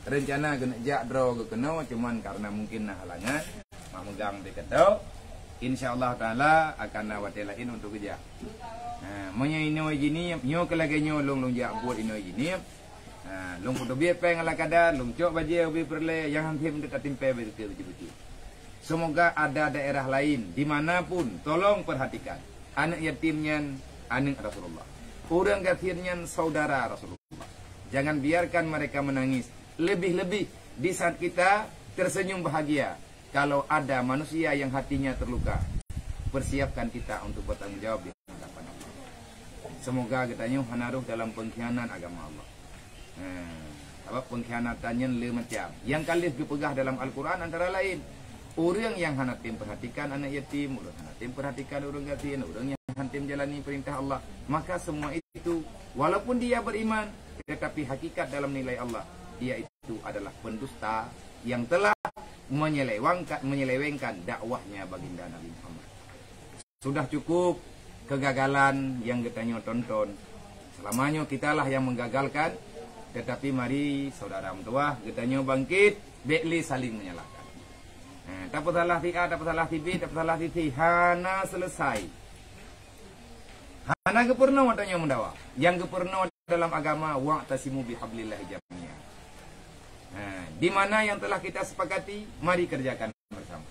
Rencana keuneuk jak droe geukeunoe, cuman karena mungkin na halangan, mak meugang di keudroe. Insya Allah Taala akan na watée laén untuk geujak. Nah, meunyoe inoe jiniep, nyoe keu lagée nyoe lôn, lôn jak buet inoe jiniep. Ha, lôn peuteubiet péng ala kadar, lôn cok bajée ubé peureulée, nyang han tem deuh tatimpée beutôi-beutôi. Semoga ada daerah lain, di mana pun, tolong perhatikan. Aneuk yatim nyan aneuk Rasulullah. Ureuëng gasien nyan saudara Rasulullah. Jangan biarkan mereka menangis. Lebih-lebih di saat kita tersenyum bahagia. Kalau ada manusia yang hatinya terluka, persiapkan kita untuk bertanggung jawab di hadapan Allah. Semoga geutanyoe hana rôh dalam pengkhianat agama Allah. Ha, sabab pengkhianatan nyan le macam. Nyang ka lheueh geupeugah dalam Al-Quran antara lain, ureuëng nyang hana tem perhatikan aneuk yatim, ureuëng hana tem perhatikan ureuëng gasien, ureuëng nyang hana tem jalani perintah Allah, maka semua itu, walaupun dia beriman, tetapi hakikat dalam nilai Allah, dia itu adalah pendusta yang telah menyelewengkan, menyelewengkan dakwahnya baginda Nabi Muhammad. Sudah cukup kegagalan yang geutanyoe tonton. Selama nyoe kitalah yang menggagalkan, tetapi mari saudara meutuwah geutanyoe bangkit, bék lé saling menyalahkan. Ha, tapeusalah si A, tapeusalah si B, tapeusalah si C, hana selesai. Hana geupeurunoe tanyoe meudawa. Nyang geupeurunoe dalam agama, "Wa'tasimu bihablillahi jami'a." Ha, di mana yang telah kita sepakati, mari kerjakan bersama.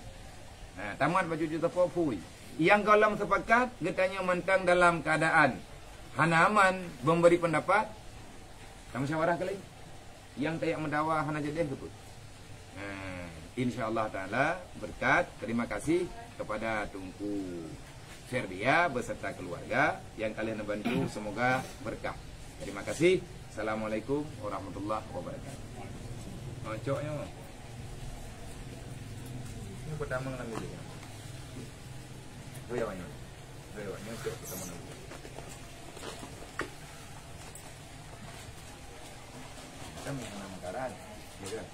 Ha, tamat bacut-cut sapo phui. Nyang gohlom sepakat, geutanyoe mantong dalam keadaan hana aman memberi pendapat, tamusyawarah kali. Nyang tajak meudawa hana jadeh keu peue? Nah, insya Allah Taala berkat. Terima kasih kepada Teungku Ferdia beserta keluarga yang kalian bantu, semoga berkah. Terima kasih. Assalamualaikum warahmatullahi wabarakatuh. Oh, cok nyoe. Ini pertama ngambil dia. Oh, ya, ya. Oh, ya, ini cok pertama ngambil. Kan yang nama karan, ya kan?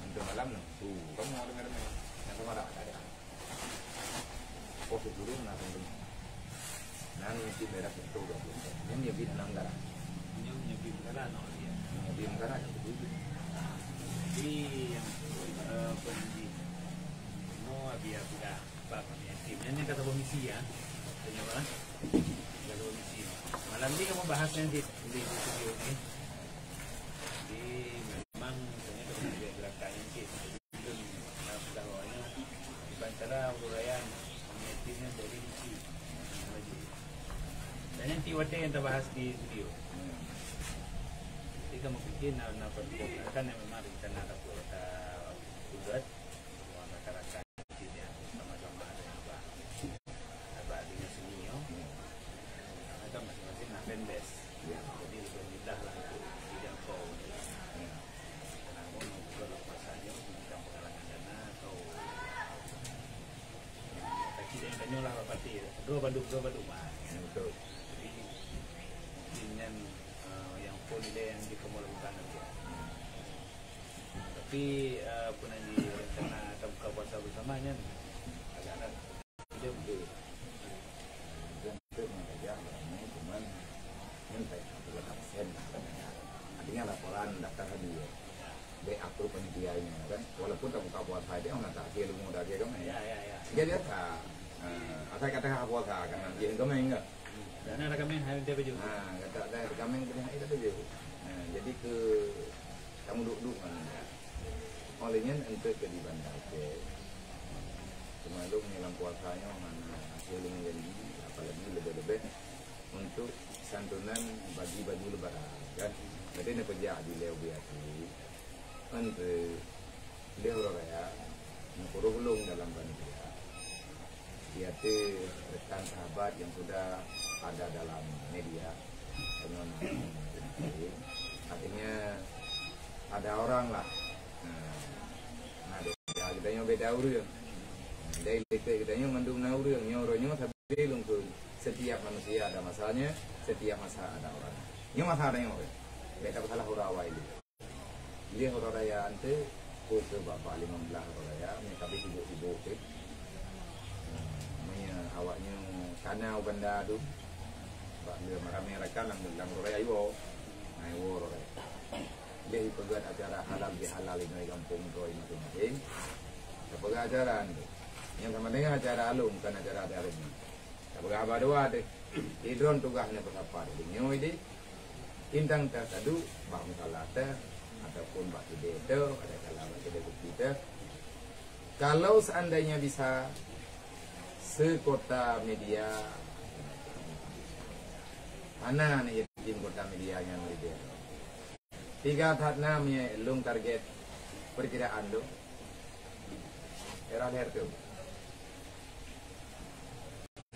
Untuk malam tu, tu kamu ada merah. Yang kemarin ada. Oh, tu dulu nak tunggu. Nang mesti merah itu dua puluh. Ini dia bit enam darah. Ini dia bit darah, no, dia. Ini bit darah yang betul. Jadi yang, eh, pendidik. No, biar sudah. Bak yatim. Nyan, nyan ka saboh misi, ya. Tanya orang. Ka saboh misi. Malam ni kamu bahas nyan cit di studio ni. Jadi memang sebenarnya kita punya gerakan nyan cit. Jadi, nah, sudah awalnya di antara uraian yatim nyan dari misi. Dan nanti watèe yang terbahas di studio. Jadi kamu pikir nak, nak persiapkan yang memang rencana dapur kata tugas. Semua masyarakat sini sama-sama ada yang abang, abang dengan seni, yo. Karena kan masing-masing nak fanbase. Ya. Jadi lebih mudah lah untuk dijangkau. Ya. Karena mau buka puasanya, bukan penggalangan dana atau kaki dan tanya lah berarti dua bandum, dua bandum, ah. Ya, betul. Jadi mungkin kan, eh, yang pun ada yang dikembangkan lagi. Tapi, eh, apa nanti rencana akan buka puasa bersama nyan? Agak dah. Dia betul. Dia betul mengajak ramai, cuman nyan tak satu absen lah. Artinya laporan daftar hadir. Baik aku panitia ini kan. Walaupun tak buka puasa dia, orang tak akhir ilmu dah dia kan. Ya, ya, ya. Dia biasa. Ah, asal kata puasa kan, dia kan main kan. Dan ada kami hari dia baju. Ha, kata ada kami kena hari dia baju. Ha, jadi ke kamu duduk-duduk mana? Oleh nyan enteuk keu di Banda Aceh. Cuma lôn nyoe lam puasa nyoe hana hase lôn janji, apalagi leubeh-leubeh untuk santunan bagi baju lebaran, kan. Jadi neupeujak di Leo Biatu. Enteuk lheueh uroe raya, neukurôh lôn dalam panitia. Di ateueh rekan sahabat yang sudah ada dalam media, artinya ada orang lah. Nah, nah, beda, kita nyoe beda ureueng. Dari leupah kita nyoe mandum na ureueng, nyoe uroe nyoe sabe lungkun. Setiap manusia ada masanya, setiap masa ada orang. Nyoe masa ada nyoe. Beda masalah orang awai itu. Lheueh uroe raya enteuk, Keu bak-bak limong blaih raya, meunyoe ka sibuk-sibuk teuh. Meunyoe awaknyoe kana u banda tu, bak lheueh ramé rakan lam, lam raya iwoe. Nah, iwoe raya. Lheueh ipeugöt acara halal bihalal inoe gampông droe maséng-maséng. Tapeugah acara nyoe. Nyang sama dengan acara along, bukan acara adat nyoe. Tapeugah haba dua teuh. Di droen tugaih neupeusapa di nyoe di. Intang teuh taduek bak musala teuh ataupun bak sideh teuh, ada kala bak sideh kupi teuh. Kalau seandainya bisa sekota media, hana aneuk yatim kota media nyan leubeh. Tiga that na meunyoe lôn target perkiraan lôn. Era lhèe reutôh.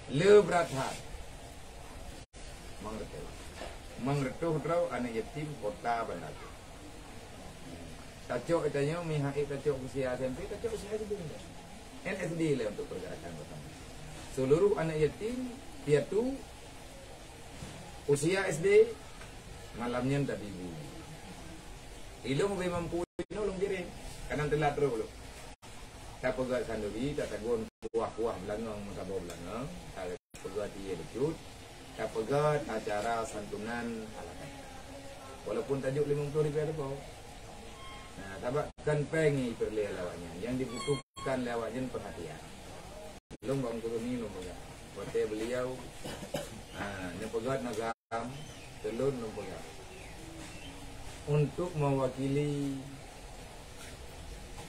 Le brat that. Mang reutôh. Mang reutôh droe aneuk yatim kota Banda Aceh. Tacok tanyoe meuhai tacok usia S M P, tacok usia S D. N S D le untuk pergerakan bersama. Seluruh aneuk yatim, piatu, usia S D, malam nyan tabi bu. Ilong lebih mampu inoe lôn kirim. Kadang telat terus lôn. Tapeugöt sanduri, tatagun kuah-kuah beulangöng, meusaboh beulangöng, tapeugöt ié lucut, tapeugöt acara santunan alamat. Walaupun tajuk limong ploh ribèe leubeh. Nah, sabab kan péng nyang ipeureulee lé awaknyan, nyang dibutuhkan lé awaknyan perhatian. Lôn bak Teungku Suni lôn peugah. Watèe beliau, ha, neupeugöt nagam, keu lôn lôn peugah. Untuk mewakili,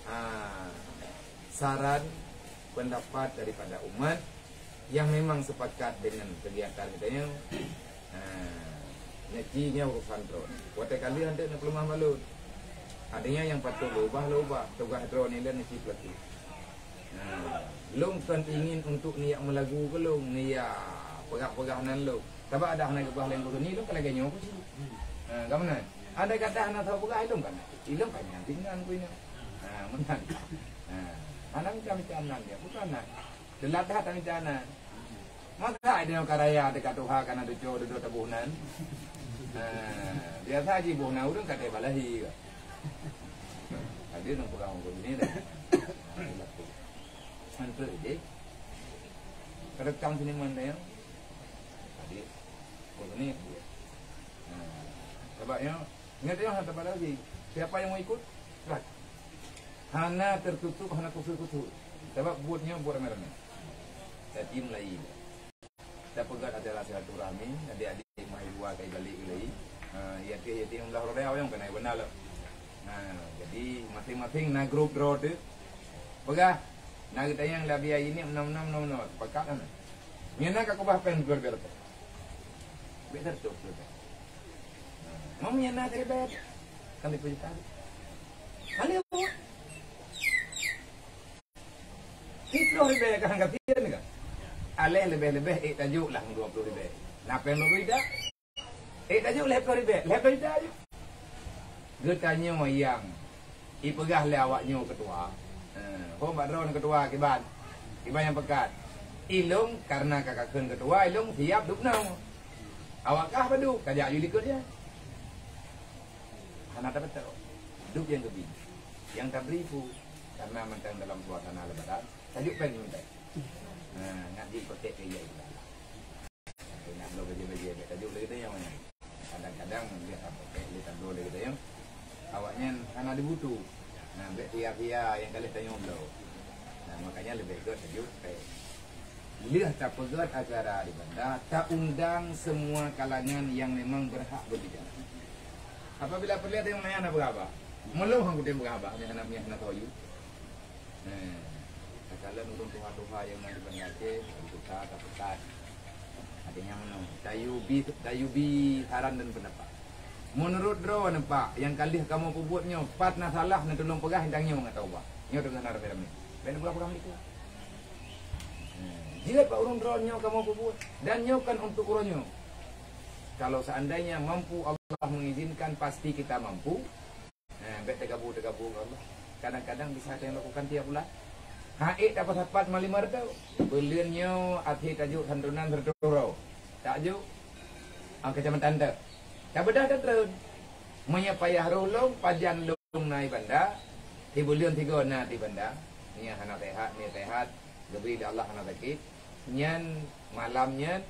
ha, saran pendapat daripada umat yang memang sepakat dengan kegiatan kita nyoe, ha, neuci nyoe urusan droe. Watèe ka lheueh han teuk neupeuleumah balon. Artinya nyang patut lôn ubah, lôn ubah. Tugaih droe nyan lé neuci peulaki. Ha, lôn kon ingin untuk neujak meulagu keu lôn, neujak peugah-peugah nan lôn. Sabab adak hana geupeugah lé Teungku Suni, lôn ka lagèe nyoe kuci. Ha, ka meunan. Andai kata hana soe peugah, ilong kan. Ilong kan nyang tinggai ku inoe. Ha, meunan. Ha, hana mita-mita nan dia, bukan nan. Teulat that mita nan. Masa ada nyang ka raya teuka tuha kana tuco dudoe taboh nan. Ha, biasa jiboh nan ureueng ka teubalai. Ada nang peugah ureueng ni dah. Ha, laku. Mantap je. Kerekam sini mana ya? Tadi. Oh, ni dia. Ha, sebabnya, ingat ya, hana pada lagi. Siapa yang mau ikut? Silakan. Hana tertutup, hana kusur-kusur. Sebab buatnya buat ramai-ramai. Jadi mulai. Tapeugöt acara silaturahmi, adik-adik mahasiswa ka ibalek lagi. Ha, yatim-yatim belah raya nyang keunan beuna lom. Ha, jadi masing-masing na grup droe teuh. Peugah, na geutanyong lé Abi Ayi ni meunan, meunan, meunan, meunan. Sepakat kan? Nyan na ka keubah péng dua ribu. Bèk tertutup. Ha, mau nyan na ka ribèe. Kan dipeujeuet. Hana. Siplôh ribèe ka han gasien ka. Aléh leubeh-leubeh ék tajok lah dua plôh ribèe. Na péng lôn rida. Ék tajok lhèe plôh ribèe, lhèe plôh ribèe tajok. Geutanyoe nyang ipeugah lé awak nyoe keutua. Eh, hom bak droeneuh keutua kiban. Kiban nyang peukat. Ilông karena ka kakheun keutua, ilông siap dubnoe. Awak kah padub, tajak yue likot nyan. Hana tapeutôh. Dub nyang geubi. Nyang tabri peue? Karena mantong dalam suasana Lebaran, tajok péng nyoe. Nah, nak jih pakai ke iya itu. Nak bloe bajèe-bajèe bèk tajok lé geutanyoe nyan. Kadang-kadang lé tabloe lé geutanyoe, awaknyan hana dibutuh. Nah, bèk sia-sia nyang ka lheueh tanyoe bloe. Nah, makanya leubeh gèt tajok péng. Lheueh tapeugèt acara di Banda, taundang semua kalangan yang memang berhak berbicara. Apabila peureulèe tanyoe nyan hana beuraba, meulông han kutem beuraba, hana, hana, hana tho yue. Nah, takalon ureueng tuha-tuha nyang na di Banda Aceh, di kota, ka peukat. Artinya meunoe, tayue bi, tayue bi saran dan pendapat. Meunurot droeneuh, Pak, nyang ka lheueh kamoe peubuet nyoe, pat na salah, neutulông peugah, indang nyoe ngon taubat. Nyoe teungoh na ramé-ramé. Bèk neupeugah-peugah meuliku. Nah, jeuet bak ureueng droeneuh nyoe kamoe peubuet. Dan nyoe kan untuk uroe nyoe. Kalau seandainya mampu Allah mengizinkan, pasti kita mampu. Nah, bèk teugabu-teugabu ngon Allah. Kadang-kadang bisa teuh lakukan tiap bulan. Hana ék tapeusapat ma lima reutôh. Buleuen nyoe até tajok santunan sireutôh droe. Tajok, ah, keucamatan teuh. Tabeudah tatreun. Meunyoe payah roh lôn, pajan lôn na i Banda, Di buleuen tiga na di Banda, nyang hana sehat, nyang sehat, geubri lé Allah hana sakét. Nyan malam nyan,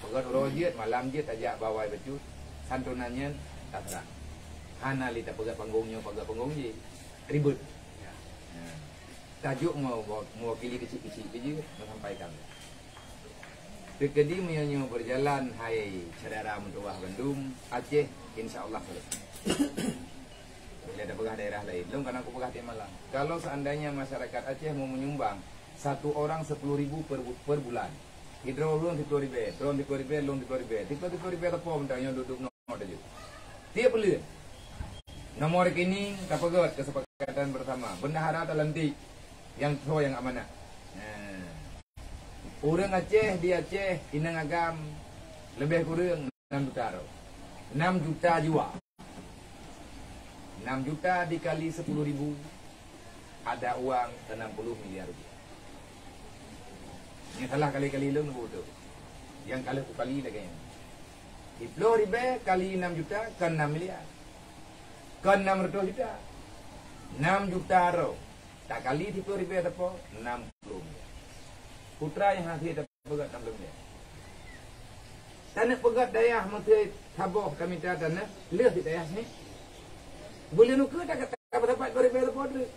peugah uroe jeuet, malam jeuet tajak bawai bacut, santunan nyan taseurah. Hana lé tapeugah panggong nyoe, peugah panggong jih. Ribet. Ya. Tajuk meu-, mewakili keuchik-keuchik keujeuet, meusampaikan. Teukeudi meunyoe nyoe beujalan, hai syedara meutuwah bandum, Aceh insya Allah selesai. Bila tapeugah daerah lain, lôn kana kupeugah di malam. Kalau seandainya masyarakat Aceh mau menyumbang satu orang sepuluh ribu per bu-, per bulan, sidroe lôn siploh ribèe, droen siploh ribèe, lôn siploh ribèe, siploh, siploh ribèe teupeu mantong nyoe duek-duek nyoe teuh. Tiep buleuen. Nomor rekening tapeugöt kesepakatan bersama. Bendahara talantik nyang soe nyang amanah. Nah. Ureueng Aceh di Aceh, inong agam, leubeh kureueng enam juta droe. Enam juta jiwa. Enam juta dikali sepuluh ribu, ada uang enam puluh miliar rupiah. Nyang salah kali-kali lôn, beutôi. Nyang ka lheueh kukali lagèe nyan. Siploh ribèe kali enam juta, kan enam miliar. Kan enam ratus juta. Enam juta droe. Takali siploh ribèe teupeu, enam puluh miliar. Putra nyang hase tapeugöt enam puluh miliar. Taneuk peugöt dayah meusé saboh tamita taneuk, lheueh di dayah sini. Buleuen ukeue ta-, ta-, tapeusapat dua ribèe teupeu treuk.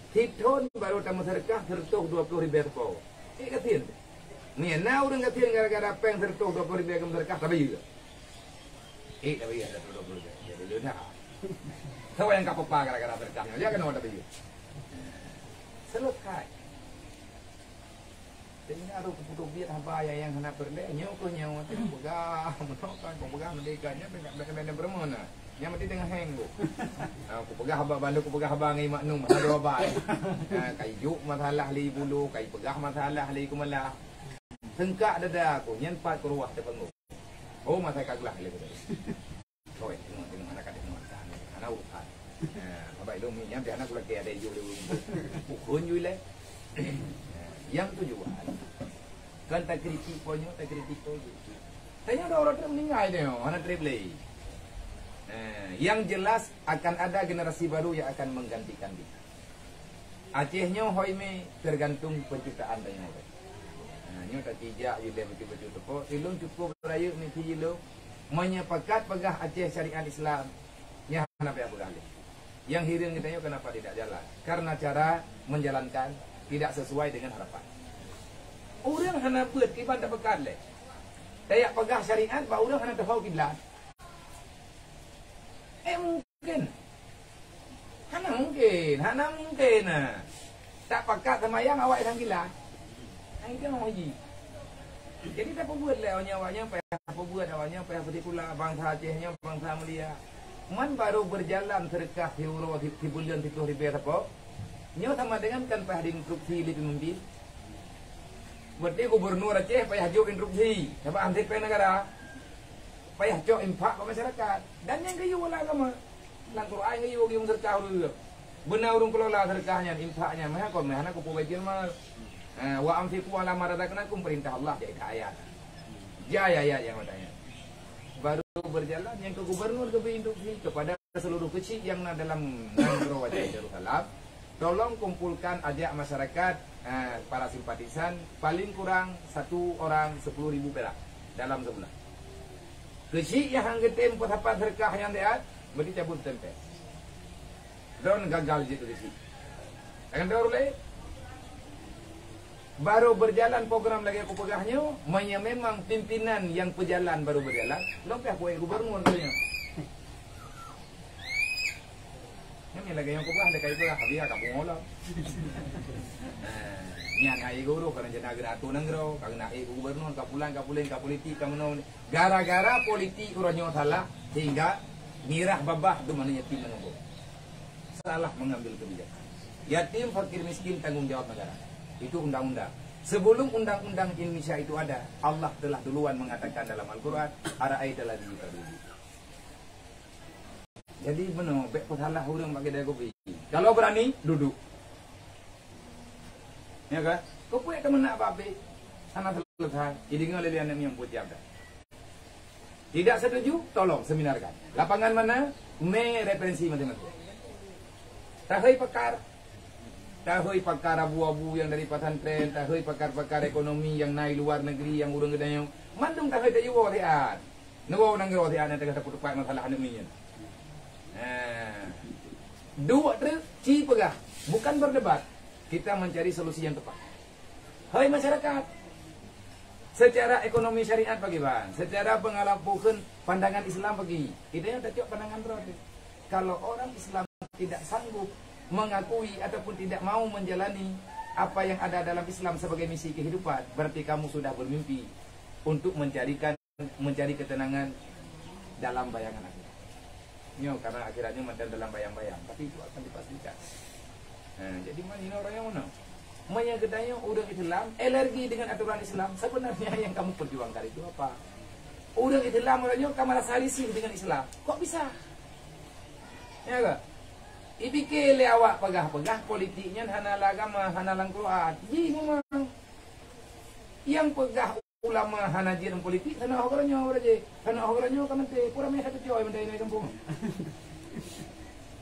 Sithon barô tameuseudeukah seratus dua puluh ribèe teupeu. Ék gasien. Meunyo na ureueng gasien gara-gara péng seratus dua puluh ribèe ka meuseudeukah, tabayeue. Ék tabayeue seratus dua puluh ribèe. Jadi leudah. Soe nyang ka peupah gara-gara seudeukah nyoe, dia keunoe tabayeue. Selesai. Sehingga arok kupeuduek biet haba nyang, nyang hana peureulèe, nyoe keuh nyoe, teuka peugah, meunoe kan, kupeugah meudeh kan, nyan teuka, teuka, teuka, teuka, nyan meuti teungoh heng, Bu. Ha, kupeugah haba bandum, kupeugah haba ngon Mak Num, hana dua haba. Ha, kai jok masalah lé Bulu, kai peugah masalah lé Keumeula. Seungkak dada aku, nyan pat keuruwah teupeunggu. Oh, masa ka glah lé. Oi, tengok, tengok, hana ka tengok, hana urusan. Ha, sabai lom, nyan pih hana kulakèe ada ijo lé ureueng. Bukon ju ilèe. Ha, nyang tujuan kan takritik po nyoe, takritik po jih. Tanyoe dua orang trép meuninggai tanyoe, hana trép lé. Ha, yang jelas akan ada generasi baru yang akan menggantikan kita. Aceh nyoe hôi mé teugantung peunciptaan tanyoe. Ha, nyoe tatijak ilèe bacut-bacut teupeu. Ilôn cukup rayeuk misi ilôn. Meunyoe pakat peugah Aceh syariat Islam, nyan hana payah peugah lé. Nyang hireuen geutanyoe kenapa tidak jalan? Karena cara menjalankan tidak sesuai dengan harapan. Ureueng hana beuet kiban tapeugah lé. Tajak peugah syariat bak ureueng hana teuhôi kiblat. Eh, mungkin. Hana mungkin, hana mungkin, nah. Tak pakat seumayang awak nyang gila. Nah, itu yang uji. Jadi, tapeubeuet lé awak nyan, awak nyan payah peubeuet, awak nyan payah peusikula, bansa Aceh nyoe bansa mulia. Man barô beujalan seudeukah siuroe si-, sibuleuen siploh ribèe sapo. Nyoe sama dengan kan payah diinstruksi lé pemimpin. Berarti gubernur Aceh payah jok instruksi, sabab han trép péng negara. Payah cok infak bak masyarakat. Dan nyang geuyue lam agama. Lam Quran geuyue, geuyue meuseudeukah ureueng. Beuna ureueng kelola seudeukah nyan, infak nyan, meuhakon meuhana kupeue Baitul Mal. Ha, "Wa anfiqu ala ma razaqnakum," perintah Allah di ayat. Jai ayat nyang meutanyoe. Baru berjalan nyang keu gubernur geubri instruksi kepada seluruh keuchik nyang na dalam nanggroe Aceh Darussalam, tolong kumpulkan ajak masyarakat, eh, para simpatisan paling kurang satu orang sepuluh ribu perak dalam sebulan. Keuchik nyang han geutem peusapat seudeukah nyang siat, meuti cabut stempel. Droen gagal jeuet keuchik. Tangan droen ulèe. Baru berjalan program lagèe kupeugah nyoe, meunyoe memang pimpinan nyang peujalan baru berjalan, lôn payah kuék gubernur tu nyoe. Nyan lagèe nyang kupeugah, lagèe kupeugah, biar ka pungo lom. Nyan hai guru, karena jana geura atô nanggroe, ka geuna ék gubernur, ka pulan, ka pulan, ka politik, ka meunoe. Gara-gara politik uroe nyoe salah, sehingga mirah babah tu mana yatim meununggu. Salah mengambil kebijakan. Yatim, fakir, miskin, tanggung jawab negara. Itu undang-undang. Sebelum undang-undang Indonesia itu ada, Allah telah duluan mengatakan dalam Al-Quran, "Ara'aita alladzi yukadzdzibu." Jadi, beuna, bèk peusalah ureueng bak keude kopi. Kalau berani, duduk. Ya kan? Keupeue teumeunak bak abéh? Hana selesai. Jadi, deungoe lé aneuk miet peusiap dah. Tidak setuju? Tolong seminarkan. Lapangan mana? Mé referensi masing-masing. Tahei pakar. Tahei pakar abu-abu nyang dari pesantren, tahei pakar-pakar ekonomi nyang na i luar negeri nyang ureuëng geutanyoe. Mandum tahei tayue woe siat. Neuwoe nanggroe siat nyang teungoh tapeutupat masalah aneuk miet nyan. Nah, duek treuk ci peugah, bukan berdebat. Kita mencari solusi yang tepat. Hai masyarakat, secara ekonomi syariat bagi bang, secara pengalaman pandangan Islam bagi, kita yang cocok pandangan berarti. Kalau orang Islam tidak sanggup mengakui ataupun tidak mau menjalani apa yang ada dalam Islam sebagai misi kehidupan, berarti kamu sudah bermimpi untuk mencarikan, mencari ketenangan dalam bayangan akhirat. Nyoe karena akhiratnya macam dalam bayang-bayang, tapi itu akan dipastikan. Ha, jadi mana orang yang mana? Meunyoe geutanyoe ureuëng Islam alergi dengan aturan Islam, sebenarnya yang kamu perjuangkan itu apa? Ureuëng Islam orang nyoe ka merasa risih dengan Islam. Kok bisa? Ya ke? Ipike lé awak peugah-peugah politik nyan hana lam agama, hana lam Quran. Jih memang. Yang peugah ulama hana jeuet lam politik, hana oh geutanyoe, hana oh geutanyoe ka meuntée, pura meh satu coy meuntée di kampung.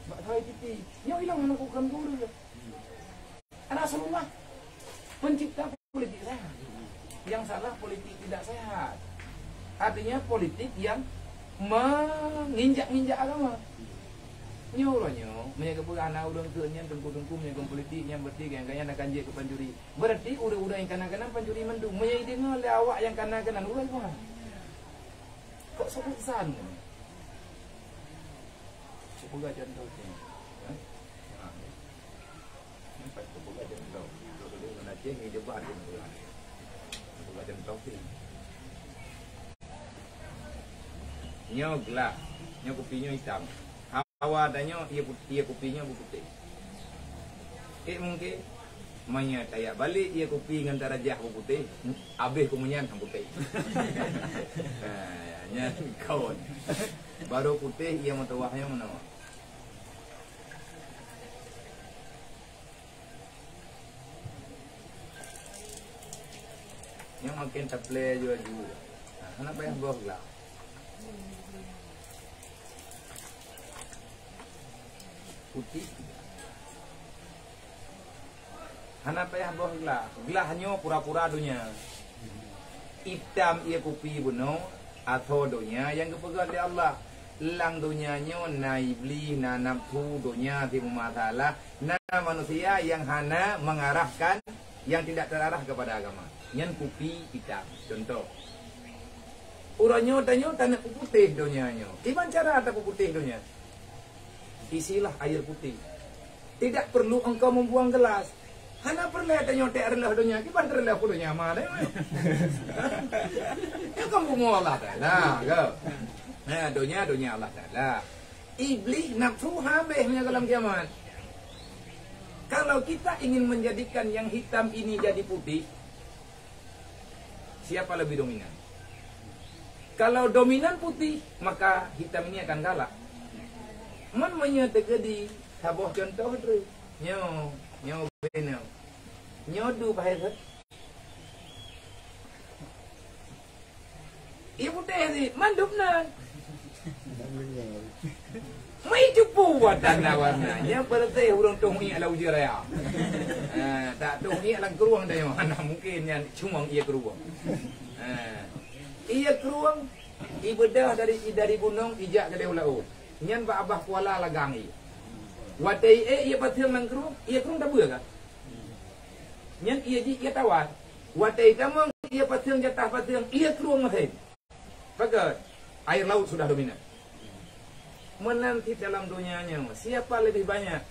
Bak kawai titi, nyoe ilang hana kukan guru. Rasulullah pencipta politik sehat. Yang salah politik tidak sehat. Artinya politik yang menginjak-injak agama. Nyoe uroe nyoe, meunyoe geupeugah na ureuëng keu nyan teungku-teungku meunyoe politik nyan berarti gaya-gaya akan jeuet keu pancuri. Berarti ureuëng-ureuëng nyang kana-kana pancuri mandum. Meunyoe ideungoe lé awak nyang kana-kana ureuëng Tuhan. Kok sebut zan? Sebut zan tu. Ha? Ha. Nampak tu bukan contoh. Dulu-dulu Aceh ni debat tu. Bukan contoh tu. Nyoe gelah, nyoe kupi nyoe hitam. Hawa dan nyoe ia put-, ia kupi nyoe putih. Eh mungkin manya tayak balik ia kupi ngan tarajah putih, habis kumunyan hang putih. Ha, nyan kawan. Baru putih ia meutuwah nyoe meunoe. Nyang makin taplè laju-laju. Nah, hana payah boh glah. Putih. Hana payah boh glah. Glah nyoe pura-pura donya. Itam ie kupi bunoe atau donya nyang geupeugah lé Allah. Lam donya nyoe na iblih, na nafsu, donya si meumasalah, na manusia nyang hana mengarahkan, yang tidak terarah kepada agama. Nyan kupi itam. Contoh. Uroe nyoe tanyoe taneuk peuputéh donya nyoe. Kiban cara tapeuputeh donya? Isilah air putih. Tidak perlu engkau membuang gelas. Hana peureulèe tanyoe teureulèe donya, kiban teureulèe pula nyama deh. Nyoe kan bumoe Allah Taala, ke? Nah, donya, donya Allah Taala. Iblih nafsu habéh meunyoe goh lom kiamat. Kalau kita ingin menjadikan yang hitam ini jadi putih, siapa lebih dominan? Kalau dominan putih, maka hitam ini akan galak. Mon meunyoe teukeudi saboh contoh treuk. Nyoe, nyoe bina. Nyoe du bahai sat. Ie putéh ni mandum nan. Mei cupu warna-warna. Nyang peureuteh ureuëng toh ngiek lam ujeue raya. Ha, tak toh ngiek lam krueng dah nyoe. Hana mungkin nyan cuma ie krueng. Ha. Ie krueng ibeudoh dari, dari gunong ijak keudeh u laôt. Nyan bak abah kuala lagang ie. Watèe ie, ie pateueng lam krueng, ie krueng tabeue ka? Nyan ie jih ie tawar. Watèe itamong ie pateueng di atah pateueng, ie krueng masen. Pakat, air laut sudah dominan. Meunan cit dalam donya nyoe, siapa lebih banyak?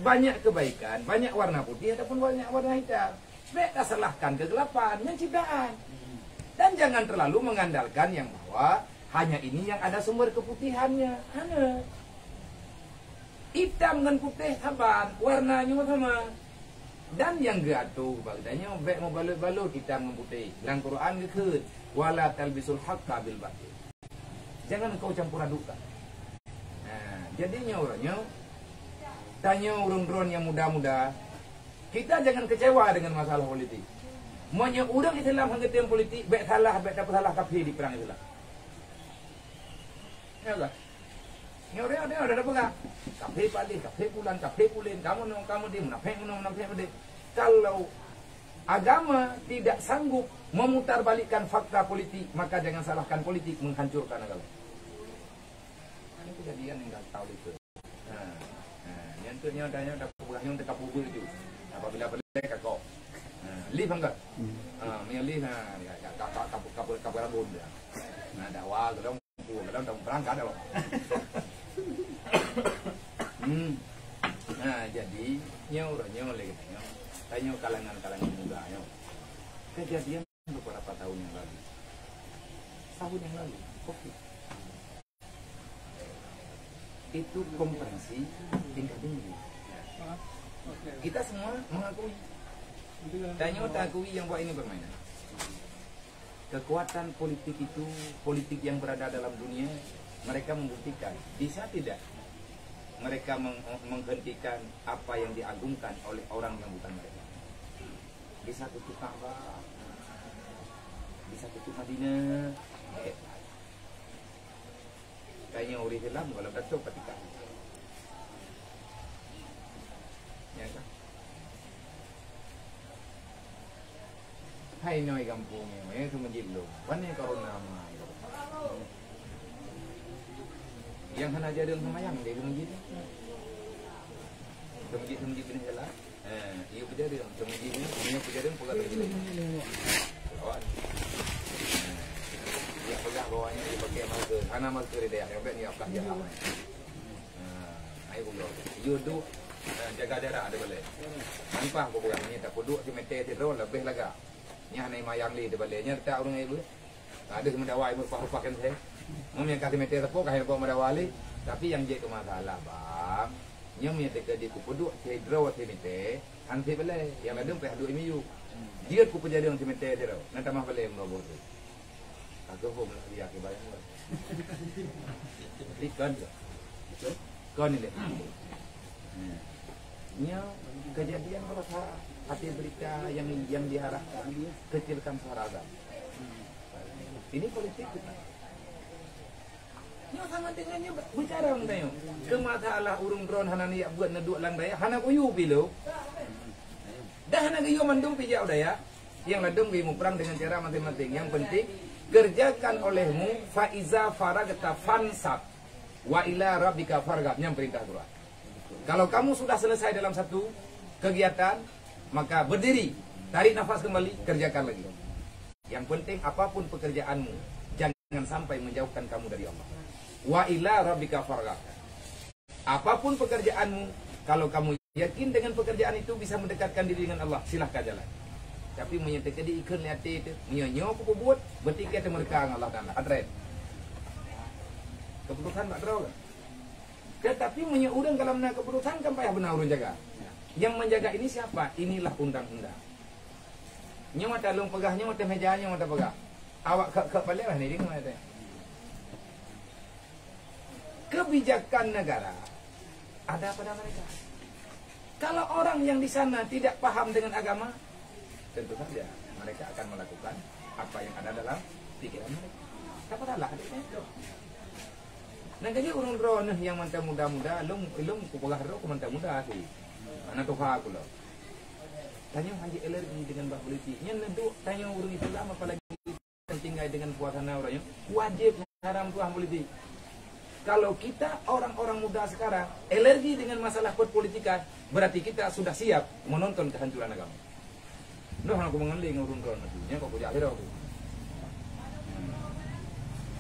Banyak kebaikan, banyak warna putih ataupun banyak warna hitam. Bèk tasalahkan kegelapan, nyan ciptaan. Dan jangan terlalu mengandalkan yang bahwa hanya ini yang ada sumber keputihannya. Hana. Itam ngon putéh saban, warna nyoe sama. Dan nyang geuatoe bak geutanyoe bèk meubalot-balot itam ngon putéh. Lam Quran geukheun, "Wala talbisul haqqa bil batil." Jangan engkau campur adukkan. Nah, jadi nyoe uroe nyoe, tanyoe ureuëng droeneuh nyang muda-muda, kita jangan kecewa dengan masalah politik. Meunyoe ureuëng Islam hana geutem politik, bèk salah, bèk tapeusalah kafé di perang Islam. Ya Allah. Nyoe uroe nyoe dah peugah. kaphé Pak Deh, kaphé Pulan, kaphé Pulen, kamoe nyoe, kamoe deh, munafék meunoe, munafék meudeh. Kalau agama tidak sanggup memutarbalikkan fakta politik, maka jangan salahkan politik menghancurkan agama. Ini kejadian yang tak tahu itu. Ha, ha, nyan tu nyoe, dah nyoe, dah peugah nyoe, teuka peubuet tu. Apabila beulée ka kok. Ha, lift angkat. Hmm. Ha, meunyoe lift, ha, ya, ya, ka, ka, ka, ka, ka, ka berabun dia. Nah, dakwa, kadang, kadang, kadang berangkat dah. Hmm. Nah, jadi, nyoe, nyoe lagi nyoe. Tanyoe kalangan-kalangan muda nyoe. Kejadian beberapa tahun yang lalu. Tahun yang lalu, covid. Itu komprensi tingkat tinggi. Kita semua mengakui. Tanyoe taakui yang buat ini permainan. Kekuatan politik itu, politik yang berada dalam dunia, mereka membuktikan. Bisa tidak mereka meng-, menghentikan apa yang diagungkan oleh orang yang bukan mereka? Bisa tutup Ka'bah, bisa tutup Madinah. Hebat. Tanyoe ureuëng Islam, kalau betul ketika. Ya kan? Hai noi gampông nyoe, eh, seumeujid lôn. Wan nyoe corona ma. Nyang hana jareueng seumayang di seumeujid. Seumeujid, seumeujid binéh jalan. Eh, iya peujareueng, seumeujid nyoe, nyoe peujareueng peugah seumeujid. Lawan. Eh, iya peugah bahwa nyoe iya pakai masker. Hana masker di daerah, nyoe bèk nyoe peugah jalan. Ha, ayo kulo. Yo duek, ha, jaga jarak ada balai. Nampak aku peugah ni, tapeuduek simeter sidroe leubeh lagak. Nyan hana mayang lé di balai. Nyan tak ureuëng ibu. Ada meudawa ibu pah-pah kan saya. Ngom yang kasih meter tepuk, kasih tepuk meudawa lé. Tapi yang jeuet keu masalah, bang. Nyom yang teuka di kupeuduek sidroe simeter, han sit balai. Yang ladum payah duek miyup. Jeuet kupeujareueng simeter sidroe. Nan tamah balai meurobot tu. Aku pun nak lihat ke bayang. Tapi kon ke? Kon ni dek. Nyoe kejadian berasa hati berita yang, yang diarahkan kecilkan suara azan. Ini politik bukan? Nyoe sama dengan nyoe bicara orang tanya. Ke masalah ureuëng droen hana niat buat neuduk lam dayah, hana kuyu pih lo. Dah hana geuyue mandum pih jak u dayah. Yang ladum geuyue muprang dengan cara masing-masing. Yang penting kerjakan olehmu, fa iza faragta fansab wa ila rabbika farghab, nyang perintah Quran. Kalau kamu sudah selesai dalam satu kegiatan, maka berdiri, tarik nafas kembali, kerjakan lagi. Yang penting apapun pekerjaanmu, jangan sampai menjauhkan kamu dari Allah. Wa ila rabbika farghab. Apapun pekerjaanmu, kalau kamu yakin dengan pekerjaan itu bisa mendekatkan diri dengan Allah, silahkan jalan. Tapi meunyoe teukeudi ikheun lé até teuh, meunyoe nyoe kupeubuet, berarti ka teumeureuka ngon Allah Taala. Atret. Keputusan bak droe kan? Tetapi meunyoe ureuëng kalau na keputusan kan payah beuna ureuëng jaga. Yang menjaga ini siapa? Inilah undang-undang. Nyoe mata lôn peugah, nyoe mata meja, nyoe mata peugah. Awak kek-kek paléh lah ni deungoe teuh. Kebijakan negara ada pada mereka. Kalau orang yang di sana tidak paham dengan agama, tentu saja mereka akan melakukan apa yang ada dalam pikiran mereka. Tak apalah, adik saya. Nah, jadi ureuëng droeneuh nyang mantong muda-muda, lôn, lôn kupeugah droe ku mantong muda sih. Anak tuha aku loh. Tanyoe hana alergi dengan bah politik. Nyan neudok tanyoe ureuëng Islam apalagi tinggai dengan suasana ureuëng nyoe, wajéb haram tuah politik. Kalau kita orang-orang muda sekarang alergi dengan masalah perpolitikan, berarti kita sudah siap menonton kehancuran agama. Noh aku mengeling urun ron tu, nya kok kujak lira aku.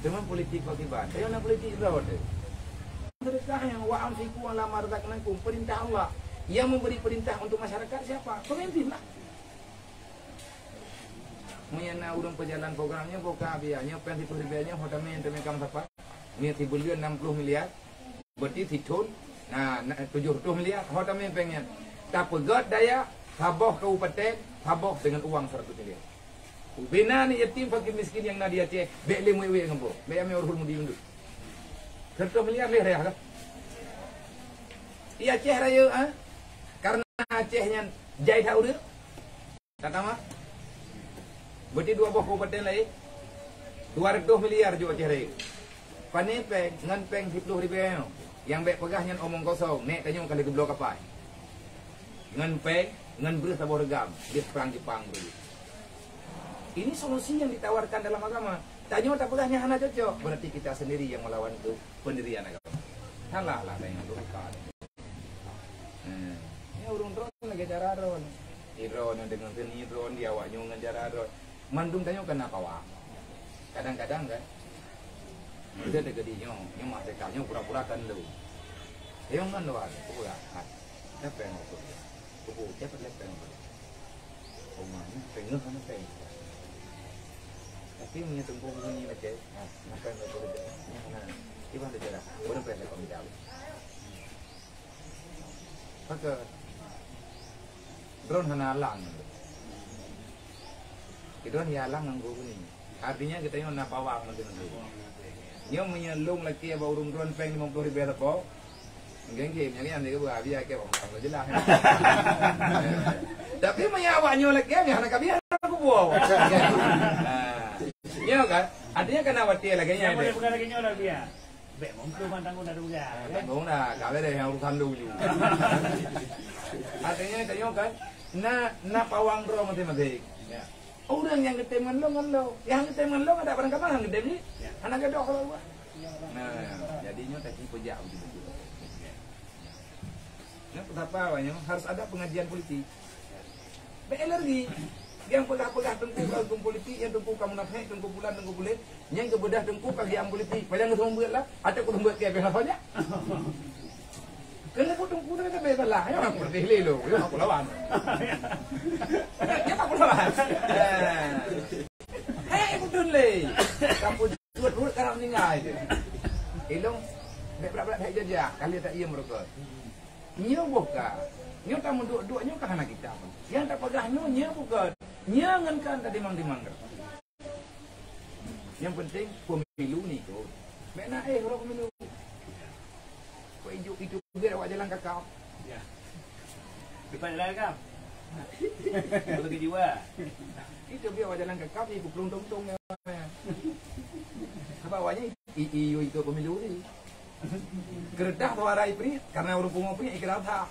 Cuma politik bak kiban, saya nak politik ron tu. Sedekah yang wa anfiqu ala marzaqnakum, perintah Allah. Yang memberi perintah untuk masyarakat siapa? Pemimpin lah. Meunyoe na ureuëng peujalan program nyoe, buka biaya nyoe, péng siplôh ribèe nyoe, ho tamé, tamé kam sapat. Meunyoe sibuleuen enam puluh miliar, berarti sithon, na, na tujoh reutôh miliar, ho tamé péng nyan. Tapeugöt daya, saboh kabupaten, saboh dengan uang seratus miliar. Ubena ni yatim fakir miskin yang na di Aceh, bèk lé muwék-wék ngon po. Bèk amé ureuëng mudi mandum. Seratus miliar lé raya kah? Di Aceh Raya, ha? Karena Aceh nyan jai that ureuëng. Ka tamah? Berarti dua boh kabupaten laén, dua reutôh miliar jok Aceh Raya. Pané péng ngon péng siplôh ribèe nyoe. Nyang bèk peugah nyan omong kosong, nèk tanyoe ka lheueh geubloe kapai. Ngon péng, ngon breueh saboh reugam, lheueh prang Jepang breueh. Ini solusi yang ditawarkan dalam agama. Tanyoe tapeugah nyan hana cocok, berarti kita sendiri yang melawan ke-, pendirian agama. Salah lah tanyoe tu bukan. Hmm. Nyoe ureueng droen lagèe cara droen. Di droen deungon seni droen, di awak nyoe ngon cara droen. Mandum tanyoe ka na pawang. Kadang-kadang kan, kita terjadi nyoe, nyoe mak cakap nyoe pura-pura kan lu. Ayong ngon luar, pura. Ha. Dah peng aku. Kupu, siapa dah peng aku? Rumah ni pengeh mana peng? Tapi punya tumpung bunyi macam, ha, apa yang aku kerja? Nah, gimana cara? Boleh peng aku minta. Maka droen hana alang. Droen ya alang ngon gurèe. Artinya kita nyoe na pawang meuntui-meuntui. Nyoe meunyoe lôn lakèe bak ureueng droen peng limong ploh ribèe sapo. Mungkin nyan nyan dia buat biar ke bang jelas. Tapi meunyoe awak nyoe lakèe nyoe hana kabiah aku buah. Ha. Nyoe kan? Artinya kena watèe lagèe nyan. Boleh bukan lagèe nyoe lah biar. Bèk mungkin mantang guna duga, kan? Bèk guna, ka beres nyang urusan lu ju. Artinya, tanyoe kan, na, na pawang droe maséng-maséng. Ya. Ureueng nyang geutem ngon lôn, ngon lôn. Nyang geutem ngon lôn, ada barang kamar nyang geutem ni. Ya. Hana gadoh kalau buat. Nah, jadinya tadi pejak betul-betul. Ya. Nah, kenapa awaknya harus ada pengajian politik? Bèk alergi. Nyang peugah-peugah teungku ka huköm politik, nyang teungku ka munafék, teungku pulan, teungku pulen, nyang geubeudah teungku ka giam politik. Padahai geuseumeubeuet lah, ateueh geuseumeubeuet keu biasa saja. Keuneuk teungku tu kata biasa lah, ya aku lebih lelo, ya aku lawan. Ya aku lawan. Eh. Hai betul le. Kamu duet-duet karang meninggai tu. Ilong bèk brat-brat hai jajah, kali tak iya mereka. Nyoe boh ka. Nyoe tameuduek-duek nyoe ka hana kitab. Nyang tapeugah nyoe, nyoe bukon. Nyoe ngon kan tatimang-timang. Nyang penting pemilu ni ikot. Bèk na éh uroe pemilu. Kok ijuk itu biar awak jalan kakap. Ya. Depan jalan kakap. Begitu jiwa. Itu biar awak jalan kakap, ikut pelung tong-tong ya. Sebab awaknya i, i, ikut pemilu ni. Keureutah suara ipriet, karena ureueng pungo ipriet ikira sah.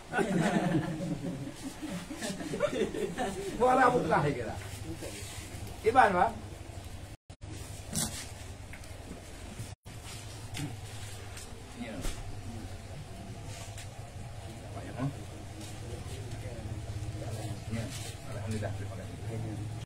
Suara bukan ikira. Iban, Pak?